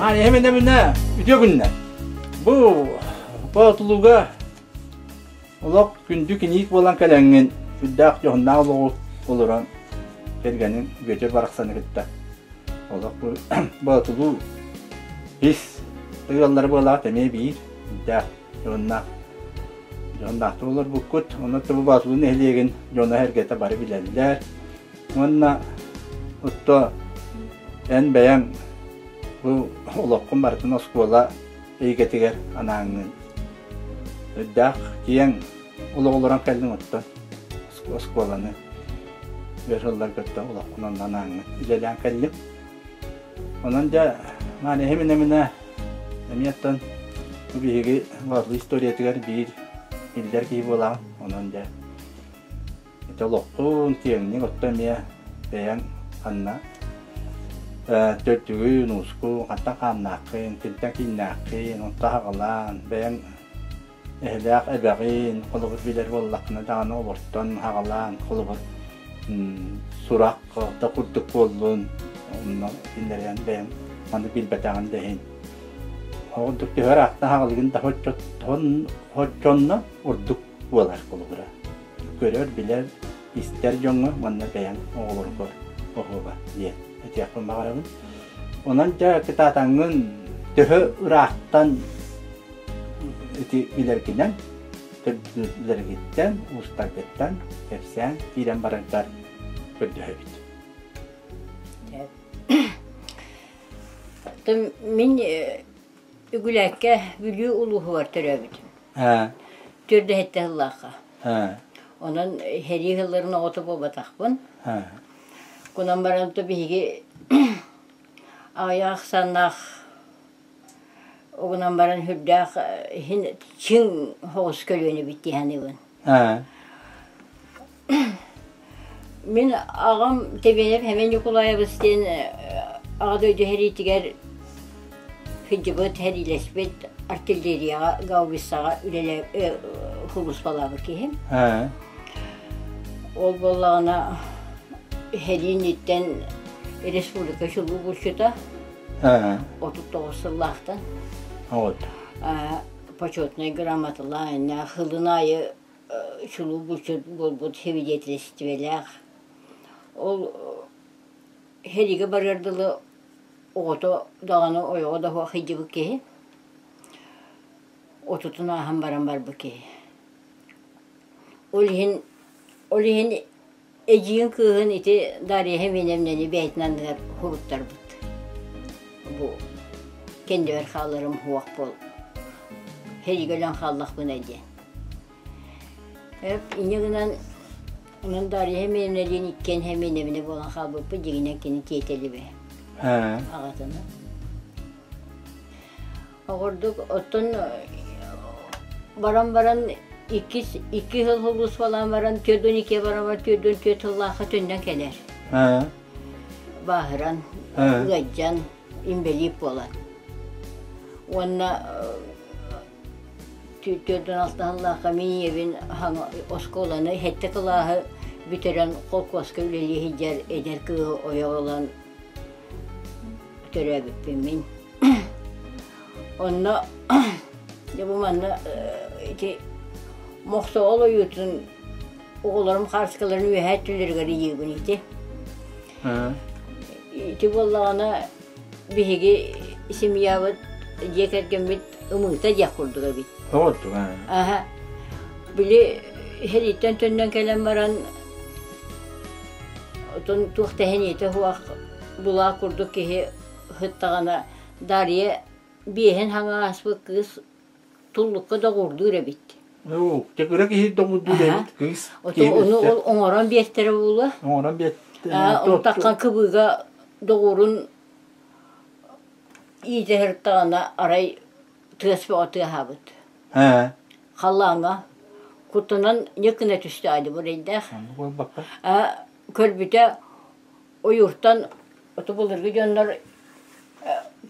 Маһан үтүө күннэр. Бу Боотулууга олох күндү киниик буолан кэлэҥҥин сүрдээх дьоһуннаах олоҕу олорон кэргэниҥ Бүөтүр барахсаны кытта олох бу Боотулуу ис ыаллара буолаат эмиэ биир сүрдээх дьоһуннаах дьоһуннаахтык олорбуккут. Онон бу Боотулуу нэһилиэгин дьоно-сэргэтэ бары билэллэр. Уонна отто эн бэйэҥ бу олоххун барытын оскуола эйгэтигэр анааҥҥын үрдээх киэҥ олох олорон кэллиҥ оттон оскуоланы өр сылларга олоххун онно анааҥҥын үлэлээн кэллим. Онон дьэ мааны эминэ эмиэ оттон бу биһиги Боотулуу историятыгар биир биллэр киһи буолаҕын. Онон дьэ Ити олоххун киэҥник отто эмиэ бэйэҥ ханна төрдүгүн, уускун, хантан хааннааххын, кимтэн кииннээххин, онто аҕалаан, бэйэҥ эһэлээх эбэҕин, холобур билэр буоллаххына даҕаны олортон аҕалаан, холобур сурах да курдук буоллун, онно кинилэринэн бэйэҥ маны билбэтэҕин да иһин. Ол курдук төһө ыраахтан аҕалыгын да хоччонно ордук буолар холобура. Көрөр, билэр, истэр дьоҥҥо уонна бэйэҥ оҕолоргор оһуоба диэн этиэхпин баҕарабын. Онон дьэ кытаатаҥҥын төһө ыраахтан ити билэргинэн, төрдүлэргиттэн, уустаргыттан кэпсээн киирэн бараргар көрдөһөбүт. Мин Үгүлээккэ Бүлүү улууһугар төрөөбүтүм. Түөрдэһиттэ сыллаахха. Онон сэрии сылларын оҕото буолбатахпын. Кунан баран то биһиги аҕыйах ахсааннаах угунан баран сүрдээх иһин чиҥ соҕус көлүөнэбит дии саныыбын. Мин аҕам Тебенев Хэмэн Ньукулаайабыс диэн Аҕа дойду сэриитигэр сылдьыбыт, сэриилэспит артиллерияҕа, гаубицаҕа үлэлээ сулууспалаабыт киһи. Ол буоллаҕына сэрии инниттэн республика чулуу булчута 39 сыллаахтан почетнай грамоталаах, сылын аайы чулуу булчут буолбут свидетельствелээх. Ол сэриигэ барыар дылы оҕото даҕаны ойоҕо да суох сылдьыбыт киһи. Отутун ааһан баран барбыт киһи. Ол иһин ол иһин Эдьиийин кыыһын ити Дарья Семеновнаны бэйэтин анныгар уһуруттарбыт. Бу кэннибэр хааларым суох буол. Сэриигэ өлөн хааллахпына диэн. Эп инньэ гынан онон Дарья Семеновналыын иккиэн Семеновна буолан хаалбыппыт дьиҥинэн кини тиэтэлибэ. Аҕатына. Оҕордук оттон баран баран иккис икки сыл сулууспалаан баран 42 баран баран 44 сыллаахха төннөн кэлэр. Бааһыран, ыалдьан, инбэлиит буолан. Уонна 46 сыллаахха мин ийэбин оскуоланы сэттэ кылааһы бүтэрэн холкуоска үлэлии сылдьар эдэр кыыһы ойох ылан төрөөбүппүн мин. Онно дьэ бу манна ити Мохсоҕол ойуутун оҕолорум хааскаларын үөһээ өттүлэригэр ыйыыбын ити. Ити буоллаҕына биһиги семьябыт дьиэ кэргэммит ымыыта диэх курдук эбит. Оҕотук Аха. Били сэрииттэн төннөн кэлэн баран отон туох тэһиниитэ суох булаа курдук киһи сыттаҕына Дарья биэһин хаҥа ааспыт кыыс туллукка доҕуурдуур эбит. Оо, кыра киһи доҕуурдуур эбит кыыс. Ону ол оҥорон биэртэрэ буолуо. Оҥорон биэртэ. Онтаххан кыбыыга доҕуурун иитэ сырыттаҕына арай тыас бөҕө тыаһаабыт. Халлааҥҥа куттанан ньык гына түстэ аайы бурэйдээх. Көрбүтэ ойууртан оту былыргы дьоннор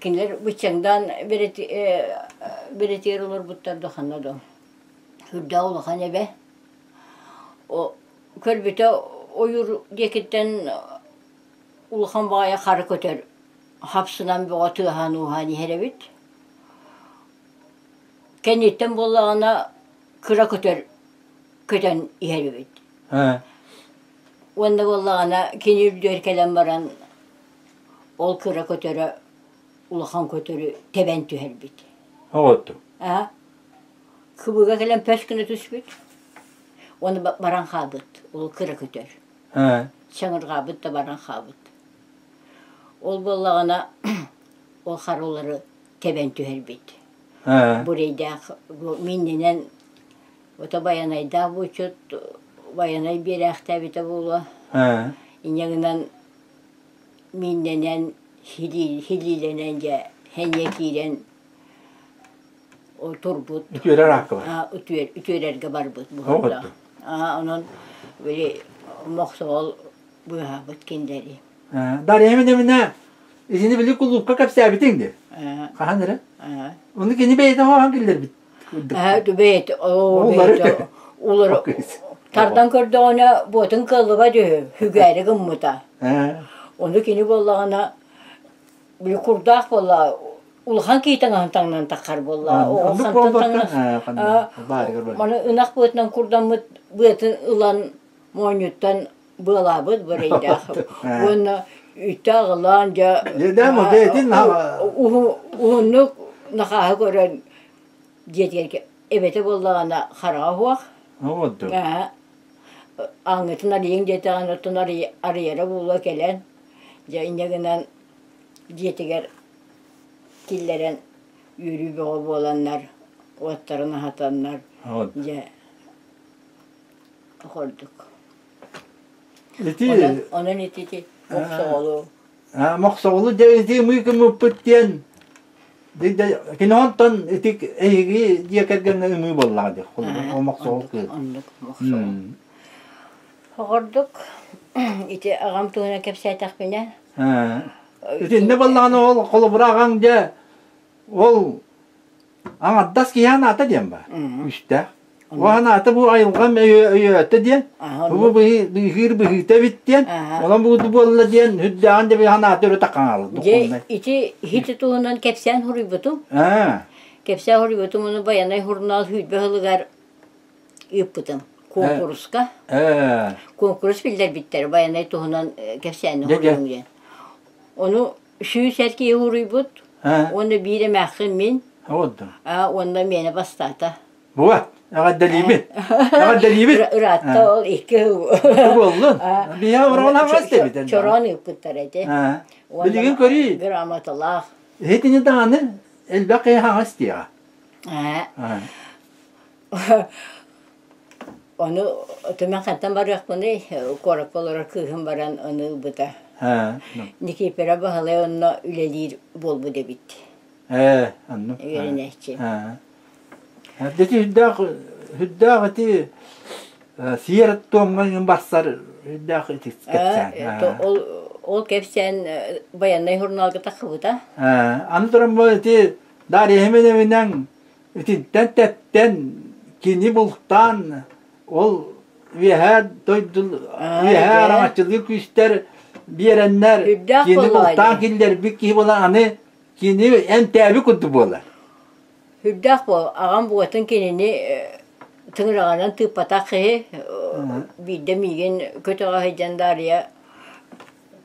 кинилэр быччаҥдаан бэрэтиэр олорбуттар да ханна да сүрдээх улахан эбэ көрбүтэ ойуур диэкиттэн улахан баҕайы хара көтөр. Хапсынан бөҕө тыаһаан-ууһаан иһэр эбит. Кэнниттэн буоллаҕына кыра көтөр көтөн иһэр эбит. Уонна буоллаҕына кини үрдүгэр кэлэн баран ол кыра көтөрө улахан көтөрү тэбэн түһэрбит. Оҕоту. Аа кыбыга кэлэн пөс гына түспүт. Уонна баран хаалбыт ол кыра көтөр. Чаҥырҕаабыт да баран хаалбыт. Ол буоллаҕына ол харылары тэбэн түһэрбит. Бурэйдээх бу миннинэн ото байанайдаах булчут байанай биэрээхтээбитэ буолуо. Инньэ гынан миннэнэн хилиилэнэн дьэ сэниэ киирэн турбут. Үтүөрэр аакка бар. Үтүөрэргэ барбыт буолла. Онон били мохсоҕол быыһаабыт кинилэри. Дарья Эминевна итини били кулуупка кэпсээбитиҥ дии. Хаһан эрэ? Ону кини бэйэтэ хоһоон киллэрбит. Бэйэтэ бэйэтэ улар тардан көрдөҕүнэ буотун кыаллыбат үһү хүгээри гыммыта. Ону кини буоллаҕына били курдаах буолла улахан киһи таҥаһын таҥнан таххар буолла. Оҕо хантан таҥнас маны ынах быатынан курдаммыт быатын ылан моонньуттан быалаабыт бырайдаах уонна үттэ аҕылаан дьэ уһуннук нахааһы көрөн дьиэтигэр эбэтэ буоллаҕына хараҕа уһуох ааҥҥытын арыйыҥ диэтэҕинэ оттон арыйара буолуо кэлэн дьэ инньэ гынан дьиэтигэр киллэрэн үөрүү бөҕө буоланнар уоттарын аһатаннар дьэ Ордук. Ити Онон, онон ити мохсоҕолу. Мохсоҕолу дьэ ити ымыы гыммыппыт диэн кини онтон ити эһиги дьиэ кэргэҥҥэ ымыы буоллаҕа дии ол мохсоҕол кыыл. Оннук мохсоҕол. Оҕордук ити аҕам туһунан кэпсээтэхпинэ. Итиннэ буоллаҕына ол холобура аҕаҥ дьэ ол Аҥардас киһи анаата диэн баар. Үстээх. Бу анаата бу айылҕам өйөөтө диэн, бу быыһыыр быһыыта эбит диэн, онон бу буолла диэн үрдээҕин да анаата өрө такаҥалар. Дьэ, ити ити туһунан кэпсээн суруйбутум. Кэпсээн суруйбутум, ону Байанай сурунаал сүүрбэ сылыгар ыыппытым куонкуруска. Куонкурус биллэрбиттэр Байанай туһунан кэпсээни суруйуҥ диэн. Ону 100 эр киһи уруйбут уонна биир эмээххин мин уонна миэнэ бастаата. Буа, эҕэрдэлиибин. Эҕэрдэлиибин. Ыраатта ол икки Буоллун. Биһиэхэ ораҕын хаҥас тэбитэн. Чороон ыыппыттар этэ. Билигин көрүй. Грамоталаах. Итини даҕаны элбэх киһи хаҥас диэҕэ. Ону түмэн хантан барыахпыный, куоракка олорор кыыһым баран ону ылбыта. Никифоров Баһылай онно үлэлиир буолбут эбит. Ээ, оннук. Үөрэнээччи. Ити үрдээх үрдээх ити сиэр туомҥа барсар үрдээх ити кэпсээн. Ол ол кэпсээн байыаннай сурунаалга тахсыбыта. Аны туран бу ити Дарья Семеновнан Итинтэн тэптэн кини бултаан ол үөһээ дойду үөһээ араҥаччылыыр күүстэр биэрэннэр кини бултаан киллэрбит киһи буолан аны кини эмтээбит курдук буолар. Үрдээх буол аҕам буотун кинини тыҥыраҕынан тыыппатах киһи биирдэ миигин көтөҕө сылдьан Дарья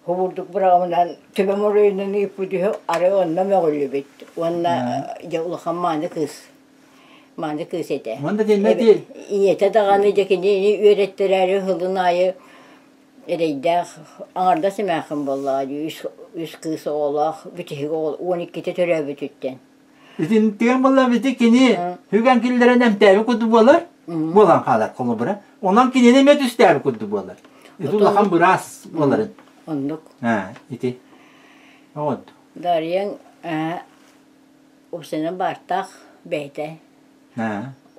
Хобурдук быраҕынан төбөм оройунан ыыппыт үһү, арай онно мөҕүллүбүт уонна дьэ улахан мааны кыыс мааны кыыс этэ. Уонна дьэ диэн Ийэтэ даҕаны дьэ кинини үөрэттэрээри сылын аайы эрэйдээх аҥардас эмээххин буоллаҕа дии үс үс кыыс оҕолоох бүтэһик оҕо 12-тэ төрөөбүтүттэн. Итинтиэн буолла ити кини хүгэн киллэрэн эмтээбит курдук буолар, буолан хаалар холобура. Онон кинини эмиэ түстээбит курдук буолар. Ити улахан быраас буоларын. Оннук. Ити. Вот. Дарьян Упсанан баартаах бэйэтэ.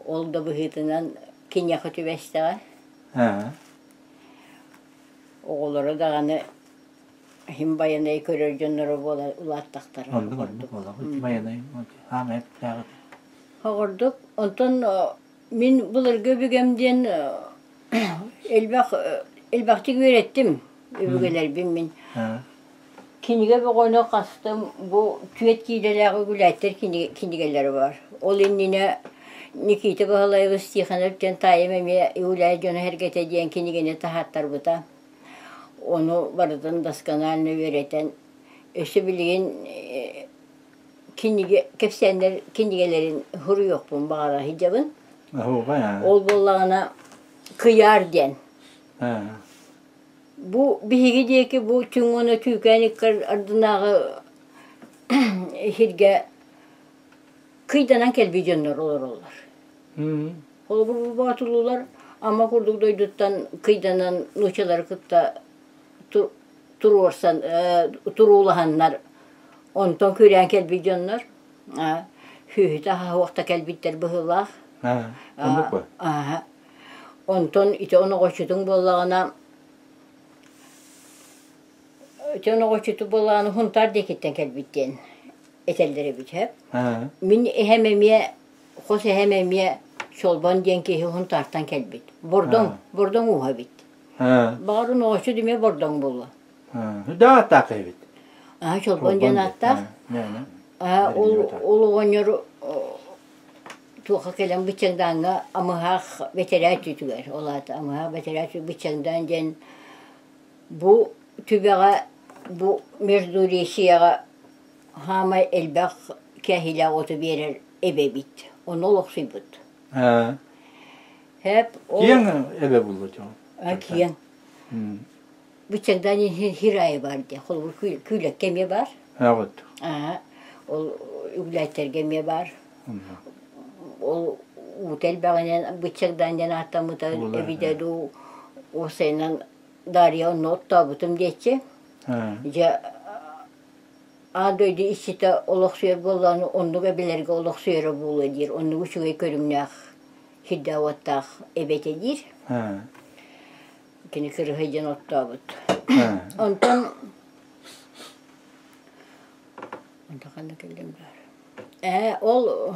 Ол да быһыытынан киниэхэ түбэстэҕэ. Оҕолоро даҕаны Иһин байанайы көрөр дьонноро буола улааттахтара. Оннук оннук буолар. Байанай хаамай эппитээҕи. Оҕордук онтон мин былыргы өбүгэм диэн элбэх элбэхтик үөрэттим өбүгэлэрбин мин. Кинигэ бөҕөнү хастым, бу түөрт киилэлээх үгүлээттэр кинигэлэрэ бар. Ол иннинэ Никита Баһылаевич Тихонов диэн таайым эмиэ Үгүлээт дьоно-сэргэтэ диэн кинигэни таһааттарбыта. Ону барытын досконально үөрэтэн, өссө билигин кинигэ кэпсээннэр кинигэлэрин суруйуохпун баҕара сылдьабын. Ол буоллаҕына Кыйаар диэн. Бу биһиги диэки бу түҥ уонна түүкээн иккэр ардынааҕы сиргэ кыйданан кэлбит дьоннор олороллор. Холобур, бу боотулуулар Амма курдук дойдуттан кыйданан нууччалары кытта туруорсан туруулаһаннар онтон күрээн кэлбит дьоннор сүөһүтэ аһа кэлбиттэр быһыылаах. Онтон ити оноҕоччутуҥ буоллаҕына ити оноҕоччуту буоллаҕына Хунтаар диэкиттэн кэлбит диэн этэллэр эбит һэп. Мин эһэм эмиэ хос эһэм эмиэ Чолбон диэн киһи Хунтаартан кэлбит. Бордоҥ, Бордоҥ ууһа эбит. Баҕар оноҕоччут эмиэ Бордоҥ буолуо. Да ааттаах эбит. Аа, Чолбон диэн ааттаах. Аа, ол ол оҕонньор Туохха кэлэн Быччаҥдааҥҥа Амыһаах бэтэрээ өттүтүгэр, ол аата Амыһаах бэтэрээ өттү Быччаҥдаан диэн бу түбэҕэ, бу Междуречьеҕа саамай элбэх кээһиилээх оту биэрэр эбэбит. Ону олохсуйбут. Хэп ол Киэҥ эбэ булла дьон. Киэҥ. Быччаҥдаан хир аайы баар дии. Холобур, күүлэккэ эмиэ баар. Аҕыт. Аа, ол үгүлээттэргэ эмиэ баар. Ол уута элбэҕинэн быччагдаан диэн ааттаммыта эбитэ дуу, уопсайынан Дарья онно оттообутум диэччи. Дьэ, аан дойду иччитэ олохсуйар буоллаҕына оннук эбэлэргэ олохсуйара буолуо диир. Оннук үчүгэй көрүҥнээх сирдээх-уоттаах эбэтэ диир. Кини кырыһы диэн оттообут. Онтон онтон ханна кэллим баар? Ээ, ол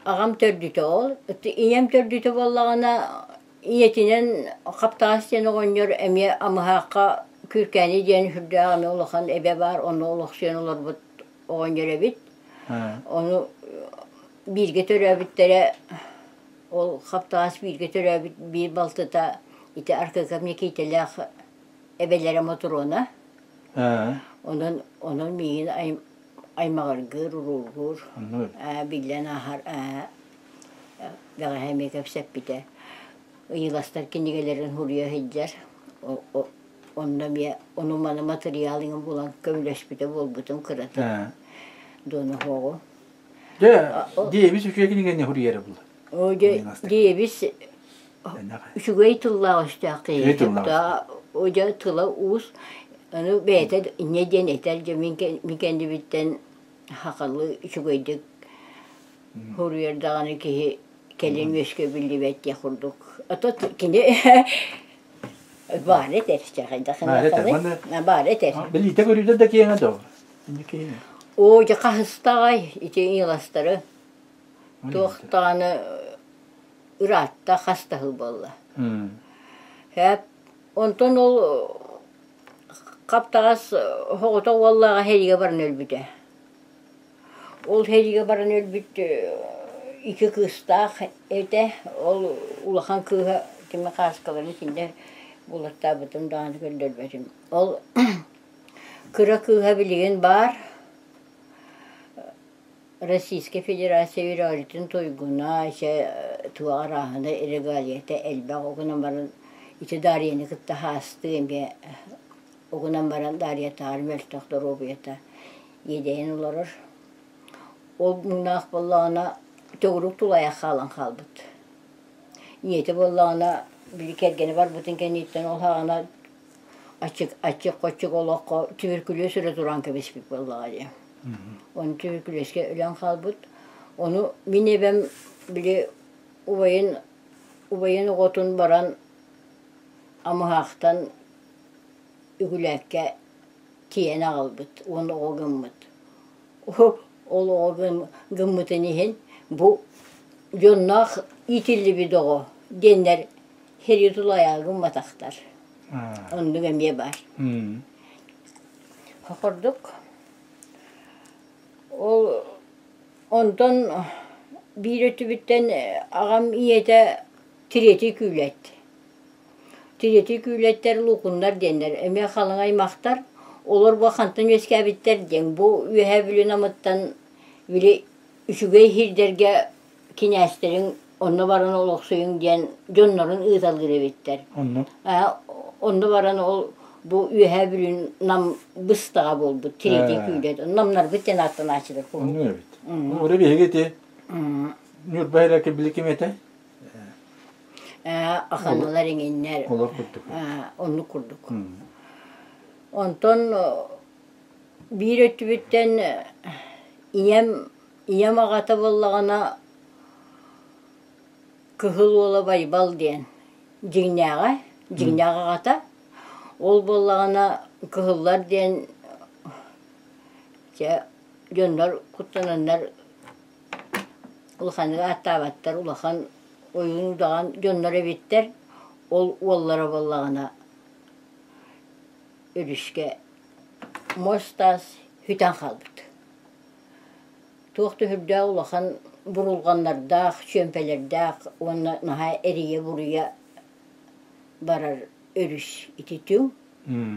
аҕам төрдүтэ ол. Ийэм төрдүтэ буоллаҕына, ийэтинэн Хаптаҕас диэн оҕонньор эмиэ Амыһаахха Күүркээни диэн сүрдээх эмиэ улахан эбэ баар, онно олохсуйан олорбут оҕонньор эбит. Ону бииргэ төрөөбүттэрэ Ол Хаптаҕас бииргэ төрөөбүт биир балтыта ити Аркыыкап Никиитэлээх эбэлэрэ Мотуруона. Онон онон миигин аймаҕыргыыр, уруулгуур, биллэн ааһар бэҕэһээ эмиэ кэпсэппитэ. Ыйыластар кинигэлэрин суруйа сылдьар. Онно эмиэ ону-маны матырыйаал иҥин булан көмөлөспүтэ буолбутум кыратык. Дуонаһуоҕу. Дьэ, диэбис үчүгэй кинигэни суруйара буолла. Оо, дьэ, диэбис үчүгэй тыллаах өстөөх киһи. О, дьэ, тыла уус. Аны бэйэтэ инньэ диэн этэр, дьэ, мин кэннибиттэн хахалы үчүгэйдик суруйар даҕаны киһи кэлин үөскэ биллибэт диэх курдук. Ото кини баар этэр, баар этэр. Билиитэ көрүүтэ да киэҥэ доо. Оо, дьэ хаһыстаҕай ити ыйыластары. Туох даҕаны ыраатта хастаһыы буолла. Һээп онтон ол хаптаҕас соҕотох уоллааҕа сэриигэ баран өлбүтэ. Ол сэриигэ баран өлбүт икки кыыстаах этэ. Ол улахан кыыһа кими хааскаларын итиннэ булаттаабытын даҕаны көрдөрбөтүм. Ол Кыра кыыһа билигин баар, Российскай Федерация үөрэҕиритин туйгуна, чэ туох арааһына регалията элбэх, ол гынан баран ити Дарьяны кытта хаастыы эмиэ ол гынан баран Дарьятааҕар мөлтөх доруобуйата иэдэйэн олорор. Ол муҥнаах буоллаҕына төгүрүк тулаайах хаалан хаалбыт. Ийэтэ буоллаҕына били кэргэнэ барбытын кэнниттэн ол саҕана аччык аччык-хоччук олоххо түбүркүлүөс өрө туран кэбиспит буоллаҕа дии. Ону түбүркүлүөскэ өлөн хаалбыт. Ону мин эбэм били убайын убайын оҕотун баран Амыһаахтан Үгүлээккэ тиэйэн аҕалбыт уонна оҕо гыммыт. Ол оҕо гыммытын иһин бу дьонноох иитиллибит оҕо диэннэр сэрии тулаайаҕа гымматахтар. Оннук эмиэ баар. Курдук Ол онтон биир өттүбүттэн аҕам ийэтэ Тириэти Күүлэт. Тириэти Күүлэттэр Лукуннар диэннэр эмиэ халыҥ аймахтар. Олор бу хантан үөскээбиттэр диэн бу Үөһээ Бүлүү Намыттан били үчүгэй сирдэргэ кинээстэриҥ онно баран олохсуйуҥ диэн дьоннорун ыыталыыр эбиттэр. Онно? Онно баран ол бу Үөһээ Бүлүү Нам быстаҕа буолбут Тириэти Күүлэт. Намнарбыт диэн ааттанааччылар куруук. Оннук эбит. Ора биһиги ити Ньурба эрэ били ким этэй? Аханалар иҥиннэр. Олор курдук. Оннук курдук. Онтон биир өттүбүттэн ийэм Ийэм аҕата буоллаҕына Кыһыл Уола Байбал диэн дьиҥнээҕэ, дьиҥнээх аҕата. Ол буоллаҕына кыһыллар диэн дьэ дьоннор куттананнар улаханнык ааттаабаттар, улахан ойуун удаҕан дьоннор эбиттэр. Ол уоллара буоллаҕына өрүскэ муос таас сүтэн хаалбыт. Туох да сүрдээх улахан бурулҕаннардаах, чүөмпэлэрдээх уонна наһаа эрийэ-буруйа барар өрүс ити түҥ.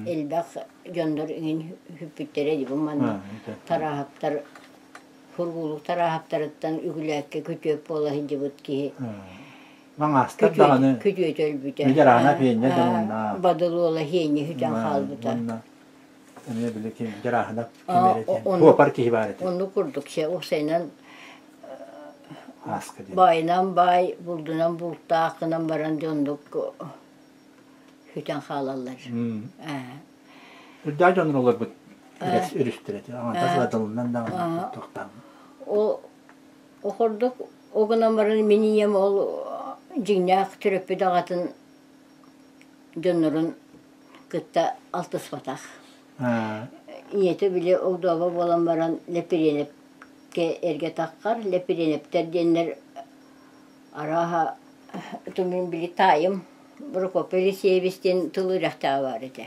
Элбэх дьоннор иҥин сүппүттэрэ дии бу манна Тарааһаптар Сургуулук Тарааһаптарыттан Үгүлээккэ күтүөт буола сылдьыбыт киһи Маҥаастар даҕаны күтүөтэ өлбүтэ. Мидераана Пиэнньэ дьонуннаах. Бадыл уола Һиэнньэ сүтэн хаалбыта. Эмиэ били ким Дьарааһынап ким эрэ диэн Куопар киһи баар этэ. Оннук курдук сэ уопсайынан баайынан баай, булдунан бултаах гынан баран дьоннук сүтэн хаалаллар. Үрдээх дьоннор олорбут өрүстэр этэ. Аҥардас Ладылынан даҕаны туохтаан. Ол курдук ол гынан баран мин ийэм ол дьиҥнээх төрөппүт аҕатын дьоннорун кытта алтыспатах. Ийэтэ били огдообо буолан баран Лэпириэнэпкэ эргэ таххар, Лэпириэнэптэр диэннэр арааһа мин били таайым Прокопий Елисеевич диэн тыл үрэхтээҕэ баар этэ.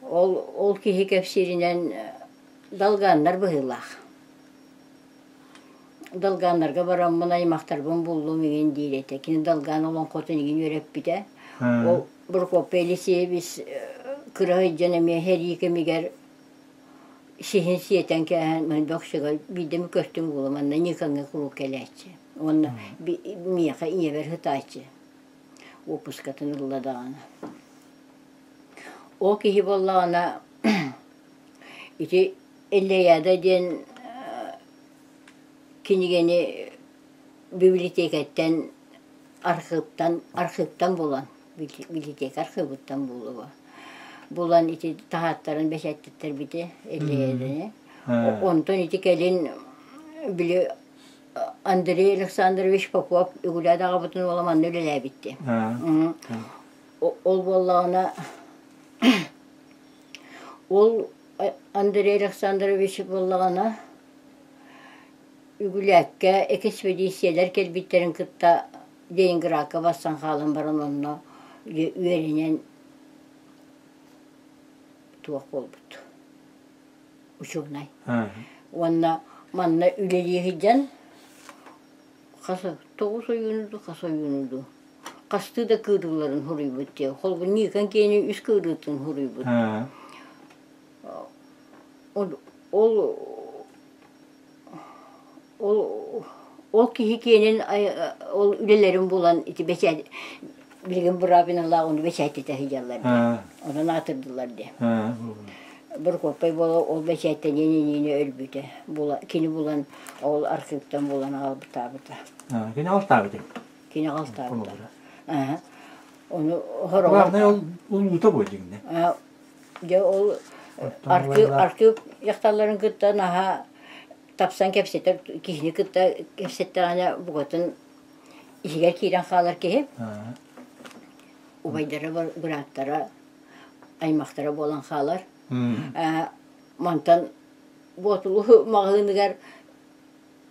Ол ол киһи кэпсииринэн долганнар быһыылаах. Долганнарга бараммын аймахтарбын буллум игин диир этэ. Кини долган олоҥхотун игин үөрэппитэ. Ол Прокопий Елисеевич кыра сылдьан эмиэ сэрии кэмигэр сиһин сиэтэн кээһэн мин бөхсүгэр биирдэ эмэ көстүм буолуо манна Никоҥҥа куруук кэлээччи. Уонна миэхэ ийэбэр сытааччы. Уоппускатын ылла даҕаны. Ол киһи буоллаҕына ити Эллэйээдэ диэн кинигэни бибилитиэкэттэн архыыптан архыыптан булан библиотека архыыбыттан булуо булан ити таһааттарын бэчээттиттэрбитэ Эллэйээдэни онтон ити кэлин били Андрей Александрович Попов үгүлээт аҕабытын уола манна үлэлээбитти ол буоллаҕына Ол Андрей Александрович буоллаҕына Үгүлээккэ экспедициялар кэлбиттэрин кытта Ленинградка барсан хаалан баран онно үөрэнэн туох буолбут учуонай. Уонна манна үлэлии сылдьан Хас тоҕус ойууну дуу, хас ойууну дуу хастыы да кыырыыларын суруйбут дии. Холобур, Никон киэнэ үс кыырыытын суруйбут. Ол ол ол ол киһи киэнин ол үлэлэрин булан ити бэчээт билигин быраабыналаах ону бэчээттэтэ сылдьаллар дии. Онон аатырдылар дии. Борокуоппай буола ол бэчээттэниэн иннинэ өлбүтэ. Була, кини булан ол архыыптан булан аҕалбытаабыта. Кини алтаабыт Кини алтаабыта. Ону Главное ол улуута буо дьиҥнэ. Дьэ ол архыып архыып дьахталларын кытта наһаа тапсан кэпсэтэр киһини кытта кэпсэттэҕинэ букатын иһигэр киирэн хаалар киһи. Убайдара бырааттара аймахтара буолан хаалар. Мантан Боотулу маҕаһыыныгар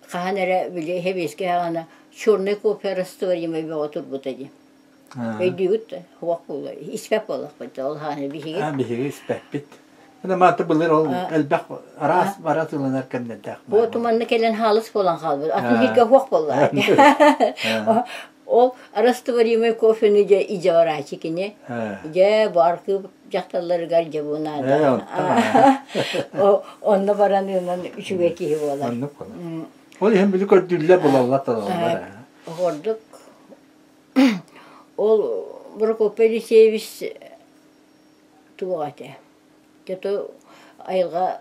хаһан эрэ били сэбиэскэй саҕана черный кофе растворимый бөҕө турбута дии. Өйдүүгүт да? Суох буолла. Испэт буоллахпыт ол хаһан биһиги. Биһиги испэппит. Маата былыр ол элбэх араас бара тылынар кэмнэрдээх. Бу туманна кэлэн хаалыс буолан хаалбыт. Атын сиргэ суох буолла. Ол растворимый кофены дьэ идьэ барааччы кини. Дьэ бу архыып дьахталларыгар дьэ бу наада. Онно баран ынан үчүгэй киһи буолар. Оннук буолар. Ол иһин били көрдүүллэр булаллар талаллар. Ордук ол Прокопий Елисеевич туох этэ? Дьэ айылҕа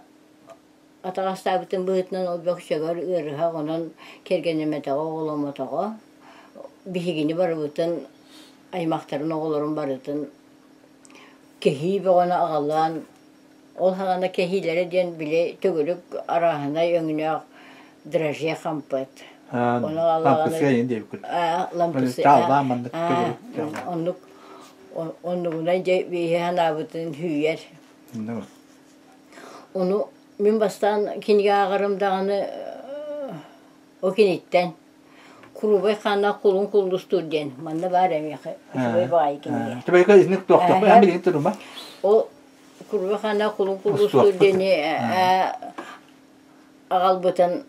атаҕастаабытын быһыытынан ол бөксөгөр ыарыһах, онон кэргэннэммэтэҕэ, оҕоломмотоҕо. Биһигини барыбытын, аймахтарын оҕолорун барытын кэһии бөҕөнү аҕалан, ол саҕана кэһиилэрэ диэн били төгүрүк арааһынай өҥнөөх драже хампыт. Ону лампысы оннук оннугунан дьэ биһи санаабытын сүүйэр. Ону мин бастаан кинигэ ааҕарым даҕаны ол киниттэн Куруубай хааннаах кулун куллустуур диэн манна баар эмиэхэ үчүгэй баҕайы кинигэ. Ол Куруубай хааннаах кулун куллустуур диэни аҕалбытын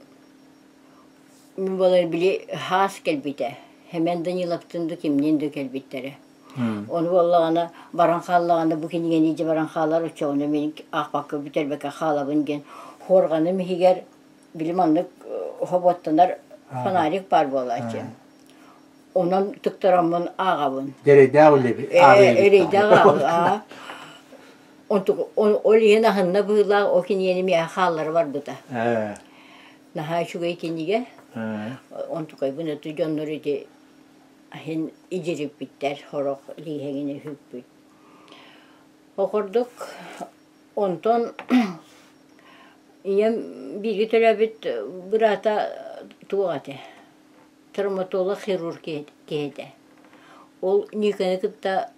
мин буолар били хаас кэлбитэ. Семен Даниловтын да кимниин да кэлбиттэрэ. Ону буоллаҕына баран хааллаҕына бу кинигэни илдьэ баран хаалар оччоҕуна мин аахпакка бүтэрбэккэ хаалабын диэн хуорҕаным иһигэр били маннык хоботтонор фонарик баар буолааччы. Онон тыктараммын ааҕабын. Эрэйдээх үлэби Эрэйдээх ааҕыы. Ол иһин аһынна быһыылаах ол кинигэни миэхэ хааллара барбыта. Наһаа үчүгэй кинигэ. Онтукайбын өтө дьоннор ити иһин идьириппиттэр, сорох лииһэҥини үһүппүт. Ол курдук онтон ийэм бииргэ төрөөбүт быраата туох этэ, травматолог хирург киһи этэ. Ол Никаны кытта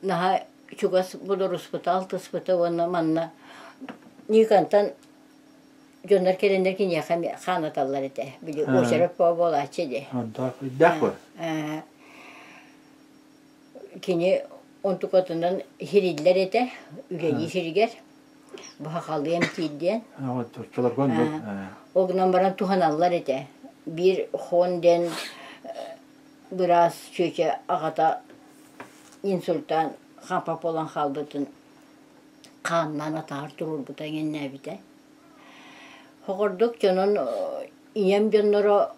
наһаа чугас бодоруспута, алтыспыта уонна манна Никантан Дьоннор кэлэннэр киниэхэ эмиэ хаанаталлар этэ. Били уочарат буолааччы дии. Үрдээх буо. Кини онтукатынан хириллэр этэ, үлэлии сиригэр. Баһахалыы эмтиир диэн. Ол гынан баран туһаналлар этэ. Биир хон диэн быраас чүөчэ аҕата инсультаан хампа буолан хаалбытын хааннаан атаҕар туруорбута иҥэннээбитэ. Хоҕордук дьонун ийэм дьонноро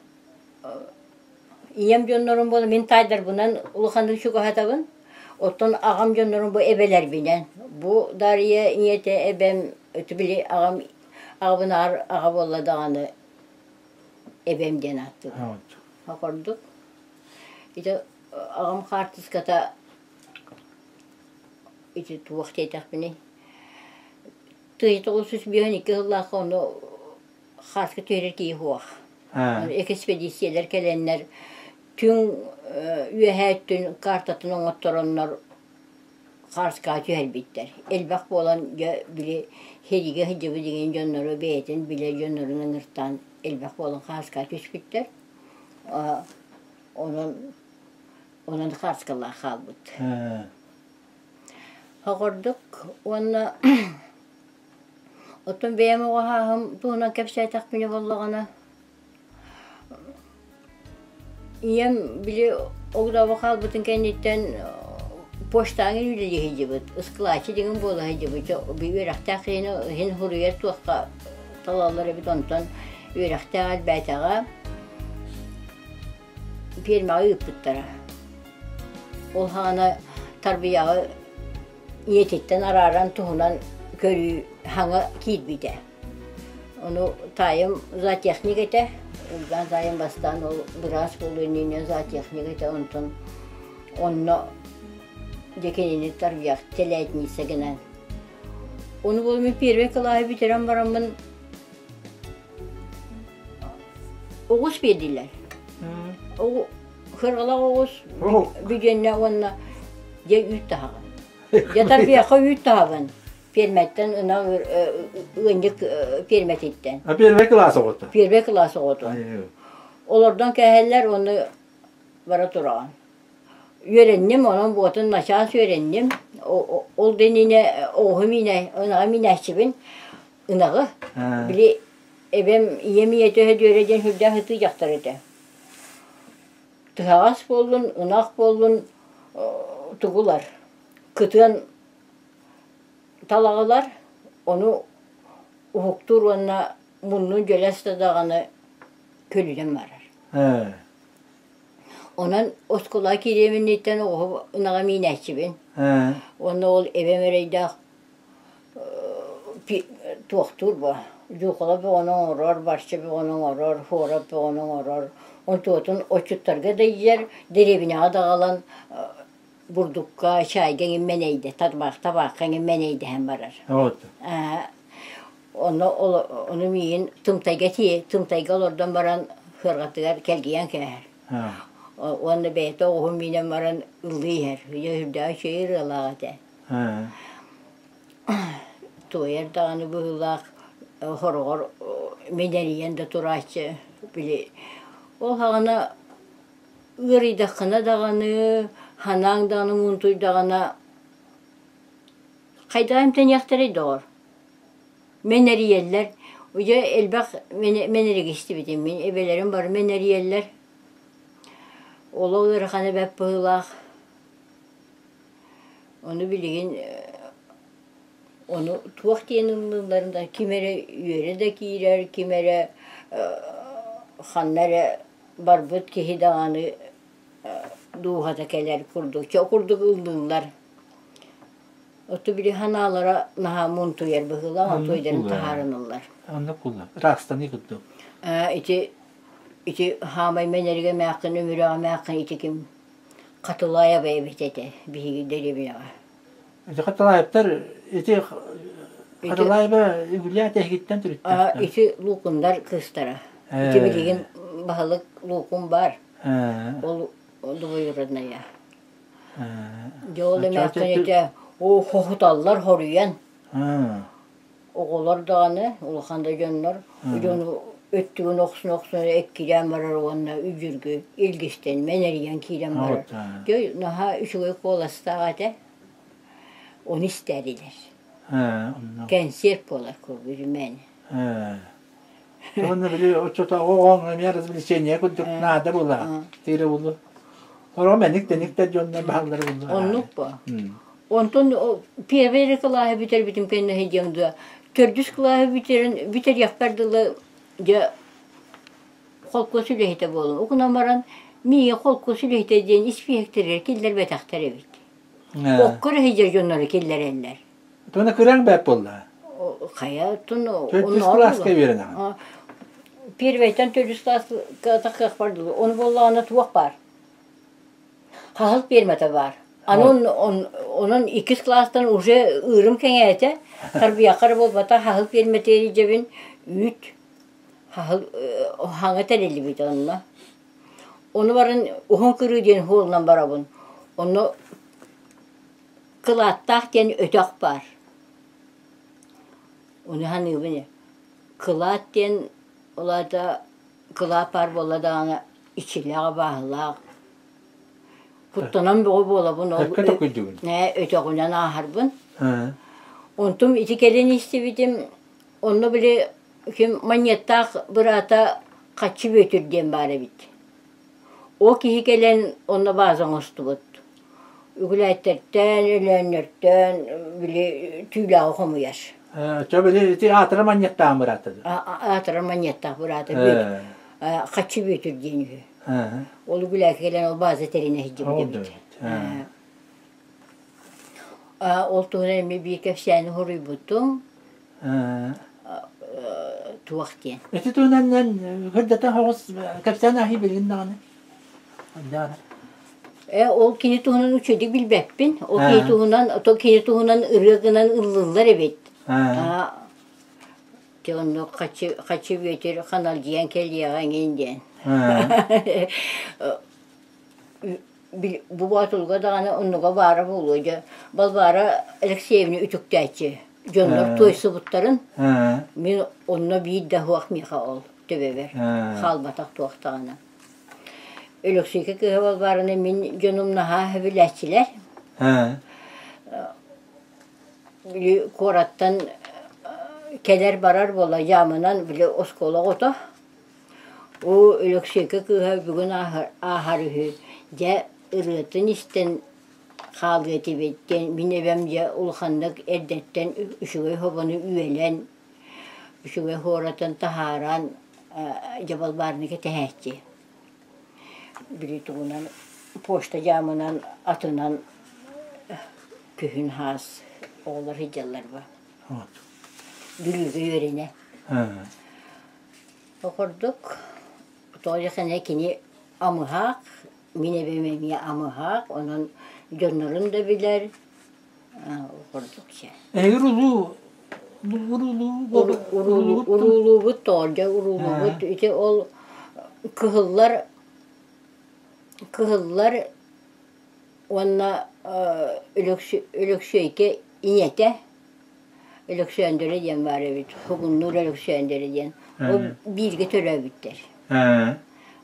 ийэм дьоннорун буола мин таайдарбынан улаханнык чугаһатабын. Оттон аҕам дьоннорун бу эбэлэрбинэн. Бу Дарья ийэтэ эбэм били аҕам аҕабынаар аҕа буолла даҕаны эбэм диэн ааттыыбын. Хоҕордук ити аҕам хаартыската ити туох диэтэхпиний тыый 952 сыллаахха ону хааска түһэрэр киһи суох. Экспедициялар кэлэннэр түҥ үөһээ өттүн картатын оҥоттороннор хааскаҕа түһэрбиттэр. Элбэх буолан дьэ били сэриигэ сылдьыбыт дигин дьоннору бэйэтин билэр дьоннорун ыҥыртаан элбэх буолан хааскаҕа түспүттэр. Онон Онон хааскалаах хаалбыт. Оҕордук уонна оттон бэйэм оҕо сааһым туһунан кэпсээтэхпинэ буоллаҕына ийэм били огдообо хаалбытын кэнниттэн почтаҕа үлэлии сылдьыбыт, ыскылааччы дигин буола сылдьыбыт. Үөрэхтээх киһини иһин суруйар туохха талаллар эбит, онтон үөрэхтээх элбээтэҕэ Пиэрмэҕэ ыыппыттара. Ол саҕана тарбыйаҕы ийэтиттэн арааран туһунан көрүү саҥа киирбитэ. Ону таайым зоотехник этэ. Уйбаан таайым бастаан ол быраас буолуон иннинэ зоотехник этэ. Онтон онно дьэ кинини тарбыйах тэлээтиниссэ гынан. Ону буолан мин первый кылааһы бүтэрэн бараммын Оҕус биэрдилэр. Кыралаах оҕус бүтүннэ уонна дьэ үүт таһаҕын. Дьэ тарбыйахха үүт таһабын. Пиэрмэттэн ынах ыанньык пиэрмэтиттэн. А первый класс оҕото? Первый класс оҕото. Олордон кээһэллэр уонна бара тураҕын. Үөрэнним, онон буотун начаас үөрэнним. Ол да иннинэ оҕуһу миинэ, ынаҕы миинээччибин. Ынаҕы. Били эбэм ийэм ийэтэ Өһөдүөрэ диэн сүрдээх ытыы дьахтар этэ. Тыһаҕас буоллун, ынах буоллун тугулар, кытыан талаҕылар, ону уһуктуур уонна муннун дьөлөс да даҕаны көлүнэн барар. Онон оскуолаҕа киириэм инниттэн оҕо ынаҕа миинээччибин. Уонна ол эбэм эрэйдээх туохтуур бо дьуухала бөҕөнү оҥорор, барча бөҕөнү оҥорор, хуорап бөҕөнү оҥорор. Онтуотун отчуттарга да иһэр, дэриэбинэҕэ да аҕалан бурдукка, чаайга эҥин мэнэйдэ, тарбах табаахха эҥин мэнэйдэһэн барар. Онно ону миигин тымтайга тиийэ, тымтайга олордон баран сыарҕатыгар кэлгийэн кээһэр. Уонна бэйэтэ оҕуһун миинэн баран ыллыы иһэр. Дьэ үрдээх үчүгэй ырыалаах этэ. Туойар даҕаны быһыылаах, хороҕор мэнэрийэн да турааччы. Били ол саҕана ыарыйдаххына даҕаны, санааҥ даҕаны муунтуйдаҕына хайдах эмтэниэхтэрэй доҕор? Мэнэрийэллэр. Дьэ элбэх мэнэрик истибитим мин. Эбэлэрим бары мэнэрийэллэр. Олох ыарахана бэрт быһыылаах. Ону билигин ону туох диэн ыллыылларын да ким эрэ үөрэ да киирэр, ким эрэ ханна эрэ барбыт киһи даҕаны дууһата кэлэр курдук, чэ курдук ыллыыллар. Оту били ханаалара наһаа муунтуйар быһыылаах, онтуйдарын таһаарыныллар. Оннук буолла. Ыраастаныы курдук. Ити ити хаамай мэнэригэ мээххин өмүрөҕө мээххин ити ким Хатылаева эбит этэ биһиги дэриэбинэҕэ. Ити Хатылаевтар ити Хатылаева үгүлээн эһигиттэн төрүттээхтэр. Ити Лукундар кыыстара. Ити билигин баһылык Лукун баар. Ол двоюродная. Дьэ ол эмээхсин этэ оо хоһуталлар хоруйан. Оҕолор даҕаны, улахан да дьоннор дьону өттүгүн охсун-охсун эккирээн барар уонна үдьүргү илгистэн мэнэрийэн киирэн барар. Дьэ наһаа үчүгэй куоластаах этэ. Ону истээрилэр. Кэнсиэр буолар курдук үмээн. Уонна били оччотооҕу оҕоҥ эмиэ развлечение курдук наада буолла. Тиэрэ буолла. Сороҕо мэник-тэник да дьоннор бааллара буолла. Оннук бо. Онтон первый эрэ кылааһы бүтэрбитим кэннэ сылдьыам дуо, төрдүс кылааһы бүтэрэн бүтэриэхпэр дылы дьэ холкуос үлэһитэ буоллум. Угунан баран миигин холкуос үлэһитэ диэн испииһэктэригэр киллэрбэтэхтэр эбит. Окко эрэ сылдьар дьоннору киллэрэллэр. Туона кыраҥ бэт буолла. Хайа оттон Төрдүс кылааска үөрэнэҕин. Первэйтэн төрдүс кылааска тахсыахпар дылы. Ону буоллаҕына туох баар? Хаһыл пиэрмэтэ баар. Аны онон иккис кылаастан уже ыырым кэҥээтэ. Тарбыйахха эрэ буолбатах хаһыл пиэрмэтигэр илдьэбин үүт хаһыл хаҥа тэриллибит онно. Ону баран уһун кырыы диэн суолунан барабын. Онно Кылааттаах диэн өтөх баар. Ону саныыбын ээ. Кылаат диэн ол аата кылаат баар буолла даҕаны иччилээх-абааһылаах. Куттанан бөҕө буолабын ол Өккө токуйдугун? Ээ, өтөҕүнэн ааһарбын. Онтум ити кэлин истибитим, онно били ким Манньыаттаах быраата Хаччы Бүөтүр диэн баар эбит. Ол киһи кэлэн онно бааза оҥостубут. Үгүлээттэртэн, Өлөөннөртөн били түүлээҕи хомуйар. Чэ били ити аатыра манньыктаах быраата дуо? Аатыра манньыктаах быраата Хаччы Бүөтүр диэн үһү. Ол Үгүлээккэ кэлэн ол бааза тэринэ сылдьыбыт эбит. Ол туһунан эмиэ биир кэпсээни суруйбутум. Туох диэн. Ити туһунан көрдөтөн соҕус кэпсээн аһыы билигин даҕаны. Э, ол кини туһунан үчүгэйдик билбэппин. Ол кини туһунан, то кини туһунан ырыа гынан ыллыыллар эбит. Дьэ онно хачы хачы Бүөтүр ханалдьыйан кэлиэҕэ эҥин диэн. Бу боотулга даҕаны оннуга баара буолуо дьэ. Балбаара Алексеевна үтүктээччи. Дьоннор туойсубуттарын мин онно биир да суох миэхэ ол төбөбөр хаалбатах туох даҕаны. Өлөксөйгө кыыһа Балбаараны мин дьонум наһаа сөбүлээччилэр. Били куораттан кэлэр-барар буола дьаамынан били оскуола оҕото. Оо, Өлөксөйгө кыыһа бүгүн ааһар үһү, дьэ ырыатын истэн хаалыа этибит диэн мин эбэм дьэ улаханнык эрдэттэн үчүгэй хобону үөлэн, үчүгэй хуоратын таһааран дьэ Балбаараны кэтэһээччи. Били тугунан почта дьаамынан атынан күһүн хаас оҕолор сылдьаллар ба. Бүлүүгэ үөрэнэ. Ол курдук тоҕо диэххинэ кини амыһаах, мин эбэм эмиэ амыһаах, онон дьоннорун да билэр, ол курдук чэ. Эһиги уруулуу Уруулуубут тоҕо уруулуубут ити ол кыһыллар кыһыллар уонна Өлөксөйкө ийэтэ Өлөксөөндөрө диэн баар эбит, Хугуннуур Өлөксөөндөрө диэн. Ол бииргэ төрөөбүттэр.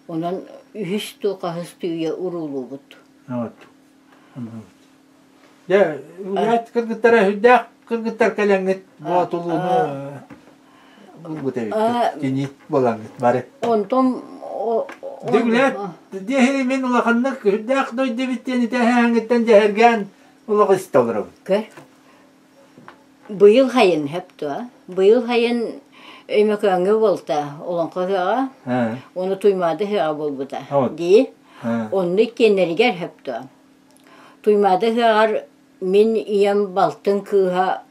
Онон үһүс дуу, хаһыс дуу үйэ уруулуубут. Дьэ, үлэһит кыргыттара сүрдээх кыргыттар кэлэҥҥит Боотулууну булбут эбиккит. Кини буолаҥҥыт бары. Онтон Дьэ, диэһини мин улаханнык сүрдээх дойду эбит диэн итэһээҥҥиттэн дьэһэргээн олох истэ олоробун. Көр. Быйыл хайын хөп дуо? Быйыл хайын Өймөкөөҥҥө буолта Олоҥхо ыһыаҕа, уонна Туймаада ыһыаҕа буолбута дии. Онно иккиэннэригэр хөп дуо? Туймаада ыһыаҕар мин ийэм балтын кыыһа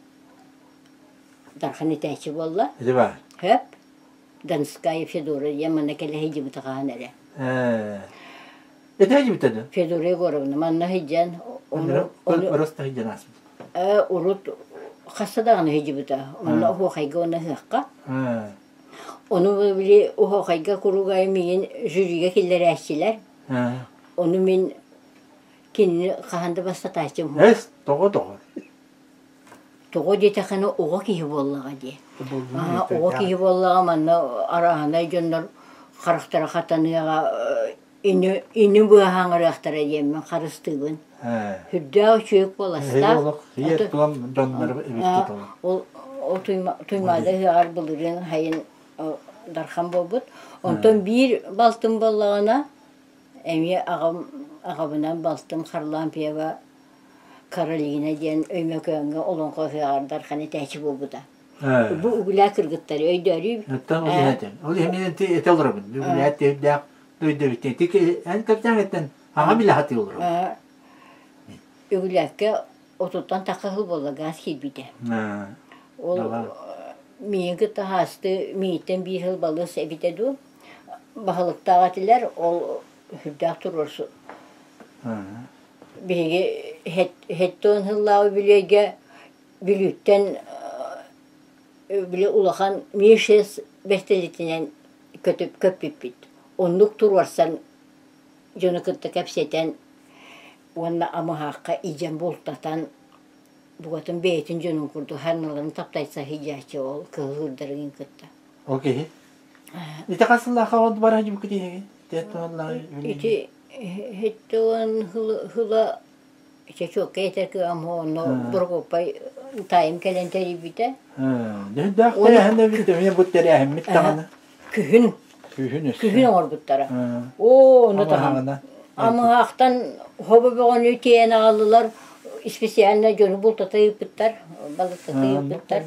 Дархан этээччи буолла. Ити баар. Хөп. Донская Федора диэн манна кэлэ сылдьыбыта хаһан эрэ. Этэ сылдьыбыта дуо? Федора Егоровна манна сылдьан ону Ырыс сылдьан ааспыт. Урут хаста даҕаны сылдьыбыта. Онно оһуохайга уонна ыһыахха. Ону били оһуохайга куруук миигин жюригэ киллэрээччилэр. Ону мин кинини хаһан да бастатааччым Эс, тоҕо тоҕо? Тоҕо диэтэххинэ оҕо киһи буоллаҕа дии. Оҕо киһи буоллаҕа манна арааһынай дьоннор харахтара хатаныаҕа ини ини быаһаҥырыахтара диэммин харыстыыбын. Сүрдээх үчүгэй куоластаах. Ол ол Туймаада ыһыаҕар былырыын сайын Дархан буолбут. Онтон биир балтым буоллаҕына эмиэ аҕам аҕабынан балтым Харлампьева Каролина диэн Өймөкөөҥҥө олоҥхо ыһыаҕар Дархан этээччи буолбута. Бу үгүлээ кыргыттары өйдөөрүү. Оттон ол иһин этэн. Ол иһин мин этэ олоробун. Үгүлээ тиэрдээх дойдубут. Эн кэпсээҥиттэн аҕам билэ сатыы олоробун. Үгүлээккэ отуттан тахха сыл буолла гаас киирбитэ. Ол миигин кытта хаасты миигиттэн биир сыл балыс эбитэ дуу. Баһылыктаах этилэр, ол сүрдээх туруорсу. Биһиги хэттон сыллааҕы үбүлүөйгэ Бүлүүттэн били улахан Мишес бэстэлитинэн көтүп көппүппүт. Оннук туруорсан дьону кытта кэпсэтэн уонна амыһаахха идьэн бултатан букатын бэйэтин дьонун курдук харналарын таптайса сылдьааччы ол кыһыл ыырдарыгын кытта. Ол киһи? Ити хас сыллаахха ол бара дьүбүкүт иһиги? Ити хэттон хыла чөчүөккэ этэр кыам онно Прокопай таайым кэлэн тэрийбитэ. Дьүһүндээх тэрээһин эбит, эмиэ бу тэрээһиммит даҕаны. Күһүн. Күһүн өссө. Күһүн оҥорбуттара. Оо, ону таһан. Амыһаахтан хобо бөҕөнү тиэйэн аҕаллылар, специально дьону бултата ыыппыттар, балыктата ыыппыттар.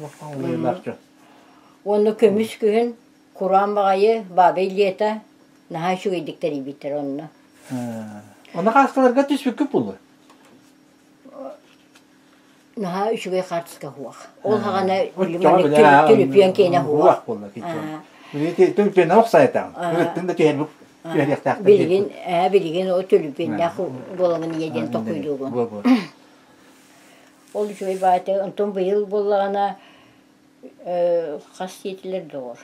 Уонна көмүс күһүн кураан баҕайы бабий лето наһаа үчүгэйдик тэрийбиттэр онно. Онно хаасталарга түспүккүт буолуо? Наһаа үчүгэй хаартыска суох. Ол хаҕана түлүпүөн киэнэ суох. буолла Түлүпүөннэн охсайатаҕын. Ырыттын да түһэрбит түһэриэхтээхтэр. Билигин ээ билигин ол түлүпүөннээх буоламын ийэ диэн толкуйдуубун. Ол үчүгэй баайта онтон быйыл буоллаҕына хас сиэтилэр доҕор.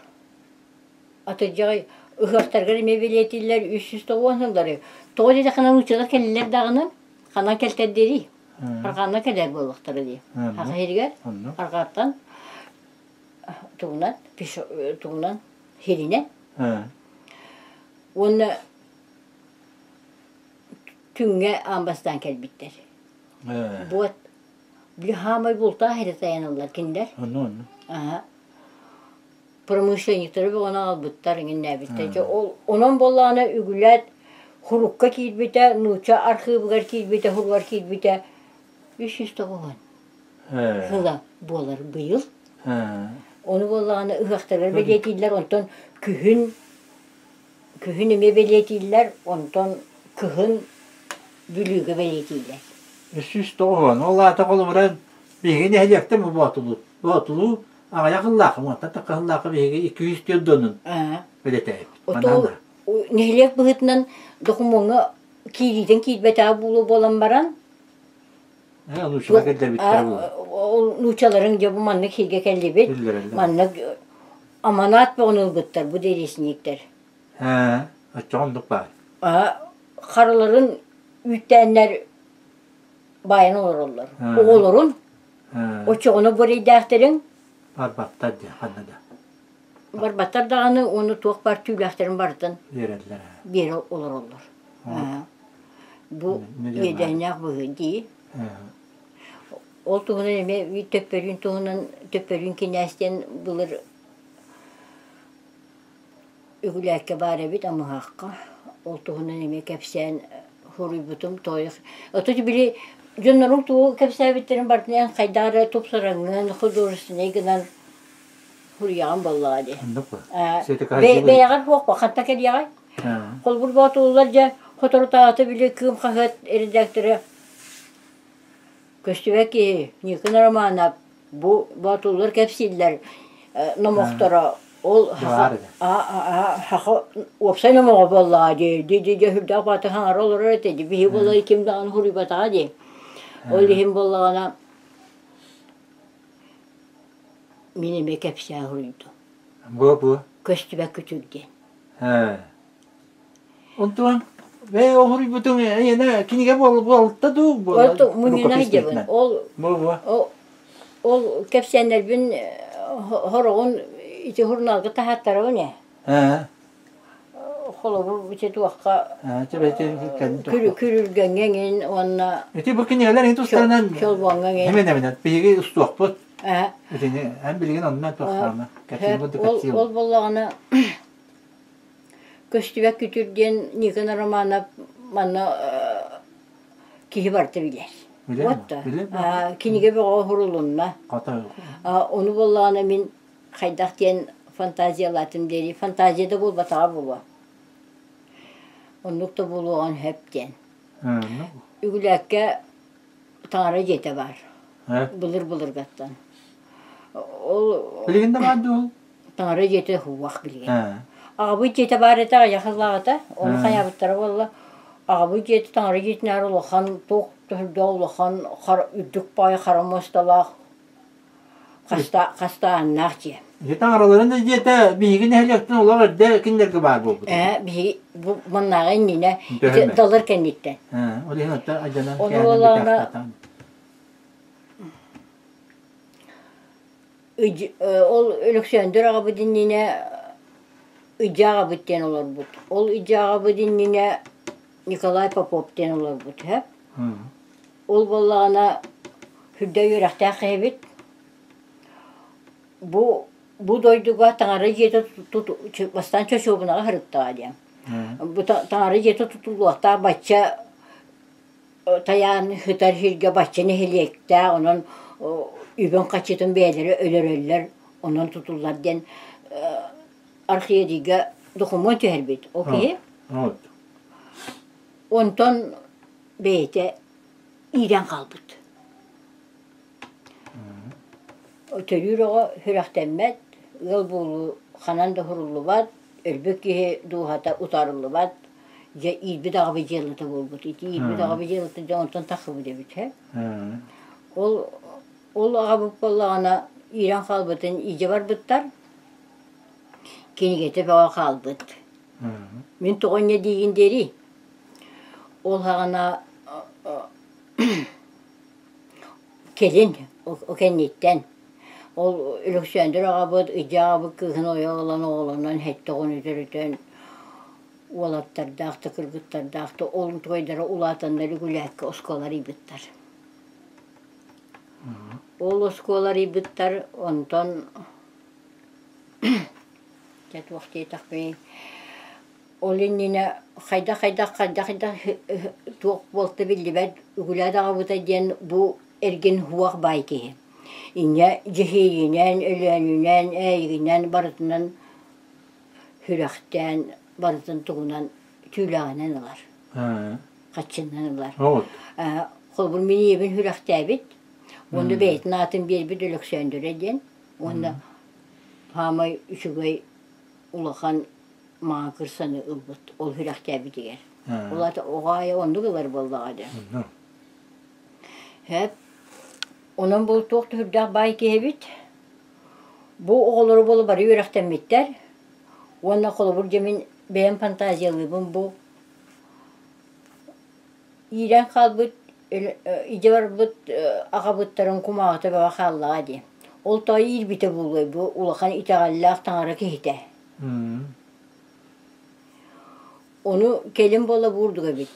Атырдьаҕай ыһыахтаргар эмиэ бэлиэтииллэр 390 сыллары. Тоҕо диэтэххинэ нууччалар кэллилэр даҕаны ханан кэлтэрдиэрий? Арҕаанна кэлэр буоллахтара дии. Саха сиригэр арҕааттан тугунан тугунан сиринэн. Уонна Түҥҥэ аан бастаан кэлбиттэр. Буот били хаамай бултаах эрэ тайаналлар кинилэр. Онно онно. Аха. Промышленниктары бөҕөнү аҕалбыттар иҥиннээбиттэр. Дьэ ол онон буоллаҕына үгүлээт хурукка киирбитэ, нуучча архыыбыгар киирбитэ, хуругар киирбитэ 390 сыла буолар быйыл. Ону буоллаҕына ыһыахтарыгар бэлиэтииллэр, онтон күһүн күһүн эмиэ бэлиэтииллэр, онтон кыһын Бүлүүгэ бэлиэтииллэр. 390. Ол аата холобура биһиги нэһилиэктэн бу Боотулуу. Боотулуу аҕыйах ыллаахым, уонтан тахха ыллаахым биһиги 204 донун бэлиэтээбит. Оту нэһилиэк быһыытынан докумуоҥҥа киириитин киирбэтэҕэ буолуо буолан баран Нууччалар кэллэрбиттэрэ буолуо. Ол нууччаларыҥ дьэ бу маннык сиргэ кэллибит. Маннык аманаат бөҕөнү ылбыттар бу дэриэсиньиктэр. Ээ, оччоҕо оннук баар. Харыларын үүттээннэр баайан олороллор. Оҕолорун оччоҕуна бу эрэйдээхтэриҥ Барбаттар дии ханна да. Барбаттар даҕаны уонна туох баар түүлээхтэрин барытын биэрэллэр. Биэрэ олороллор. Бу иэдээннээх быһыы дии. Ол туһунан эмиэ Төппөрүүн туһунан Төппөрүүн кинээс диэн былыр Үгүлээккэ баар эбит Амыһаахха. Ол туһунан эмиэ кэпсээн суруйбутум тоойох. Отут били дьонноруҥ тугу кэпсээбиттэрин барытын эн хайдах эрэ тупсараҥҥын, художественнай гынан суруйаҕын буоллаҕа дии. Бэйэҕэр суох хантан кэлиэҕэй? Холобур боотуллар дьэ соторутааҕыта били Кыым хаһыат редактора Көстүбэт киһи Никон Романов бу боотуллар кэпсииллэр номохторо ол саха уопсай номоҕо буоллаҕа дии дии дии сүрдээх бааты хаҥара олорор этэ дии биһи буоллар ким даҕаны суруйбатаҕа дии ол иһин буоллаҕына мин эмиэ кэпсээн суруйдум Бу бу. Көстүбэт күтүр диэн. Онтон бэйэ оһуруйбутуҥ эйиэнэ кинигэ буолта дуу буолла мунньуна сылдьабын. Ол ол кэпсээннэрбин хороҕун ити журналга таһааттарабын ээ. Холобур ити туохха күрүлгэҥҥэ эҥин уонна Ити бу кинигэлэр ин тустарынан чолбоҥҥо эҥин. Хэмэн эминэн биһиги устуохпут. Итини эн билигин онно туохтаана кэпсиир Ол ол буоллаҕына Көстүбэт күтүр диэн Никон Романов манна киһи барыта билэр. Вот да. Кинигэ бөҕө уһурулунна. Ону буоллаҕына мин хайдах диэн фантазиялаатым диэри фантазия да буолбатаҕа буолуо. Оннук да буолуоҕун сөп диэн. Үгүлээккэ таҥара дьиэтэ баар. Былыр-былыргаттан. Ол Билигин да баар дуо? Таҥара дьиэтэ уһуох билигин. Аҕабыт дьиэтэ баар этэ аҕыйах сыллааҕыта, ону хайаабыттара буолла. Аҕабыт дьиэтэ таҥара дьиэтинээҕэр улахан туох да сүрдээх улахан үрдүк баҕайы хара муосталаах хастааннаах дьиэ. Ити таҥараларын да дьиэтэ биһиги нэһилиэктэн олох эрдэ кинилэргэ баар буолбут. Ээ, биһиги бу маннааҕы иннинэ ити далыр кэнниттэн. Ол иһин оттон алдьанан Ону буоллаҕына Ол Өлөксөөндүр аҕабыт иннинэ Ыдьаа аҕабыт диэн олорбут. Ол Ыдьаа аҕабыт иннинэ Николай Попов диэн олорбут үһү. Ол буоллаҕына сүрдээх үөрэхтээх киһибит. Бу бу дойдуга таҥара дьиэтэ бастаан чочуобунаҕа сырыттаҕа диэн. Бу таҥара дьиэтэ тутуллуохтаах бачча тайаан сытар сиргэ бачча нэһилиэктээх, онон үбүн-харчытын бэйэлэрэ өлөрөллөр, онон тутуллар диэн архиерейга докумуон түһэрбит. Ол киһи онтон бэйэтэ иирэн хаалбыт. Төрүүр оҕо сүрэхтэммэт, ыал буолуу ханан да уһуруллубат, өлбүт киһи дууһата утаарыллыбат, дьэ иирбит аҕабыт дьыалата буолбут. Ити иирбит аҕабыт дьыалата дьэ онтон тахсыбыт эбит һэ. Ол ол аҕабыт буоллаҕына иирэн хаалбытын илдьэ барбыттар, кинигэтэ бөҕө хаалбыт. Мин тоҕо инньэ диигин диэрий? Ол саҕана Кэлин, ол кэнниттэн, ол Өлөксөөндүр аҕабыт, Ыдьаа аҕабыт кыыһын ойох ылан оҕолонон сэттэ оҕону төрөтөн. Уолаттардаах да, кыргыттардаах да ол онтукайдара улаатаннар Үгүлээккэ оскуола арыйбыттар. Ол оскуола арыйбыттар, онтон дьэ туох диэтэхпиний, ол иннинэ хайдах-хайдах хайдах-хайдах туох буолта биллибэт Үгүлээт аҕабыта диэн бу эргин уох баай киһи. Инньэ Дьэһиэйинэн, Өлөөнүнэн, Ээйигинэн барытынан сүрэхтээн барытын тугунан түүлээҕинэн ылар. Хаччыннан ылар. Холобур мин ийэбин сүрэхтээбит уонна бэйэтин аатын биэрбит Өлөксөөндөрө диэн уонна саамай үчүгэй улахан маҥан кырсаны ылбыт ол сүрэхтээбитигэр. Ол аата оҕо аайы оннук ылар буоллаҕа дии. Сөп. Онон бу туох да сүрдээх баай киһи эбит. Бу оҕолору буола бары үөрэхтэммиттэр уонна холобур дьэ мин бэйэм фантазиялыыбын бу иирэн хаалбыт идэ барбыт аҕабыттарын кумааҕыта бөҕө хааллаҕа дии. Ол тоҕо иирбитэ буолуой бу улахан итэҕэллээх таҥара киһитэ. Ону кэлин буола буурдук эбит.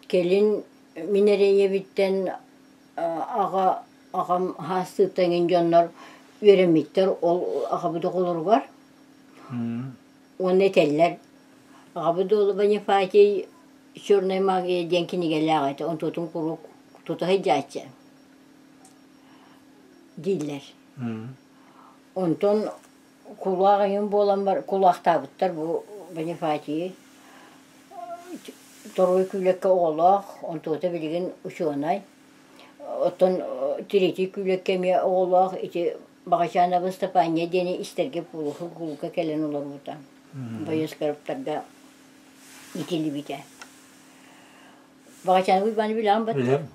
Кэлин мин эрэ ийэбиттэн аҕа аҕам хаастыыттан эҥин дьоннор үөрэммиттэр ол аҕабыт оҕолоругар уонна этэллэр аҕабыт уола Бонифатий «Черная магия» диэн кинигэлээх этэ онтуотун куруук тута сылдьааччы дииллэр. Онтон кулаах эҥин буолан бар кулаахтаабыттар бу Бонифатийы Торуой Күүлэккэ оҕолоох, онтуота билигин учуонай. Оттон Третий Күүлэккэ эмиэ оҕолоох ити Баҕачаанабын Степания диэни истэргэ куулуһу куулга кэлэн олорбута. Боёскоровтарга итиллибитэ. Баҕачаанабы Уйбааны билэҕин бат? Билэм.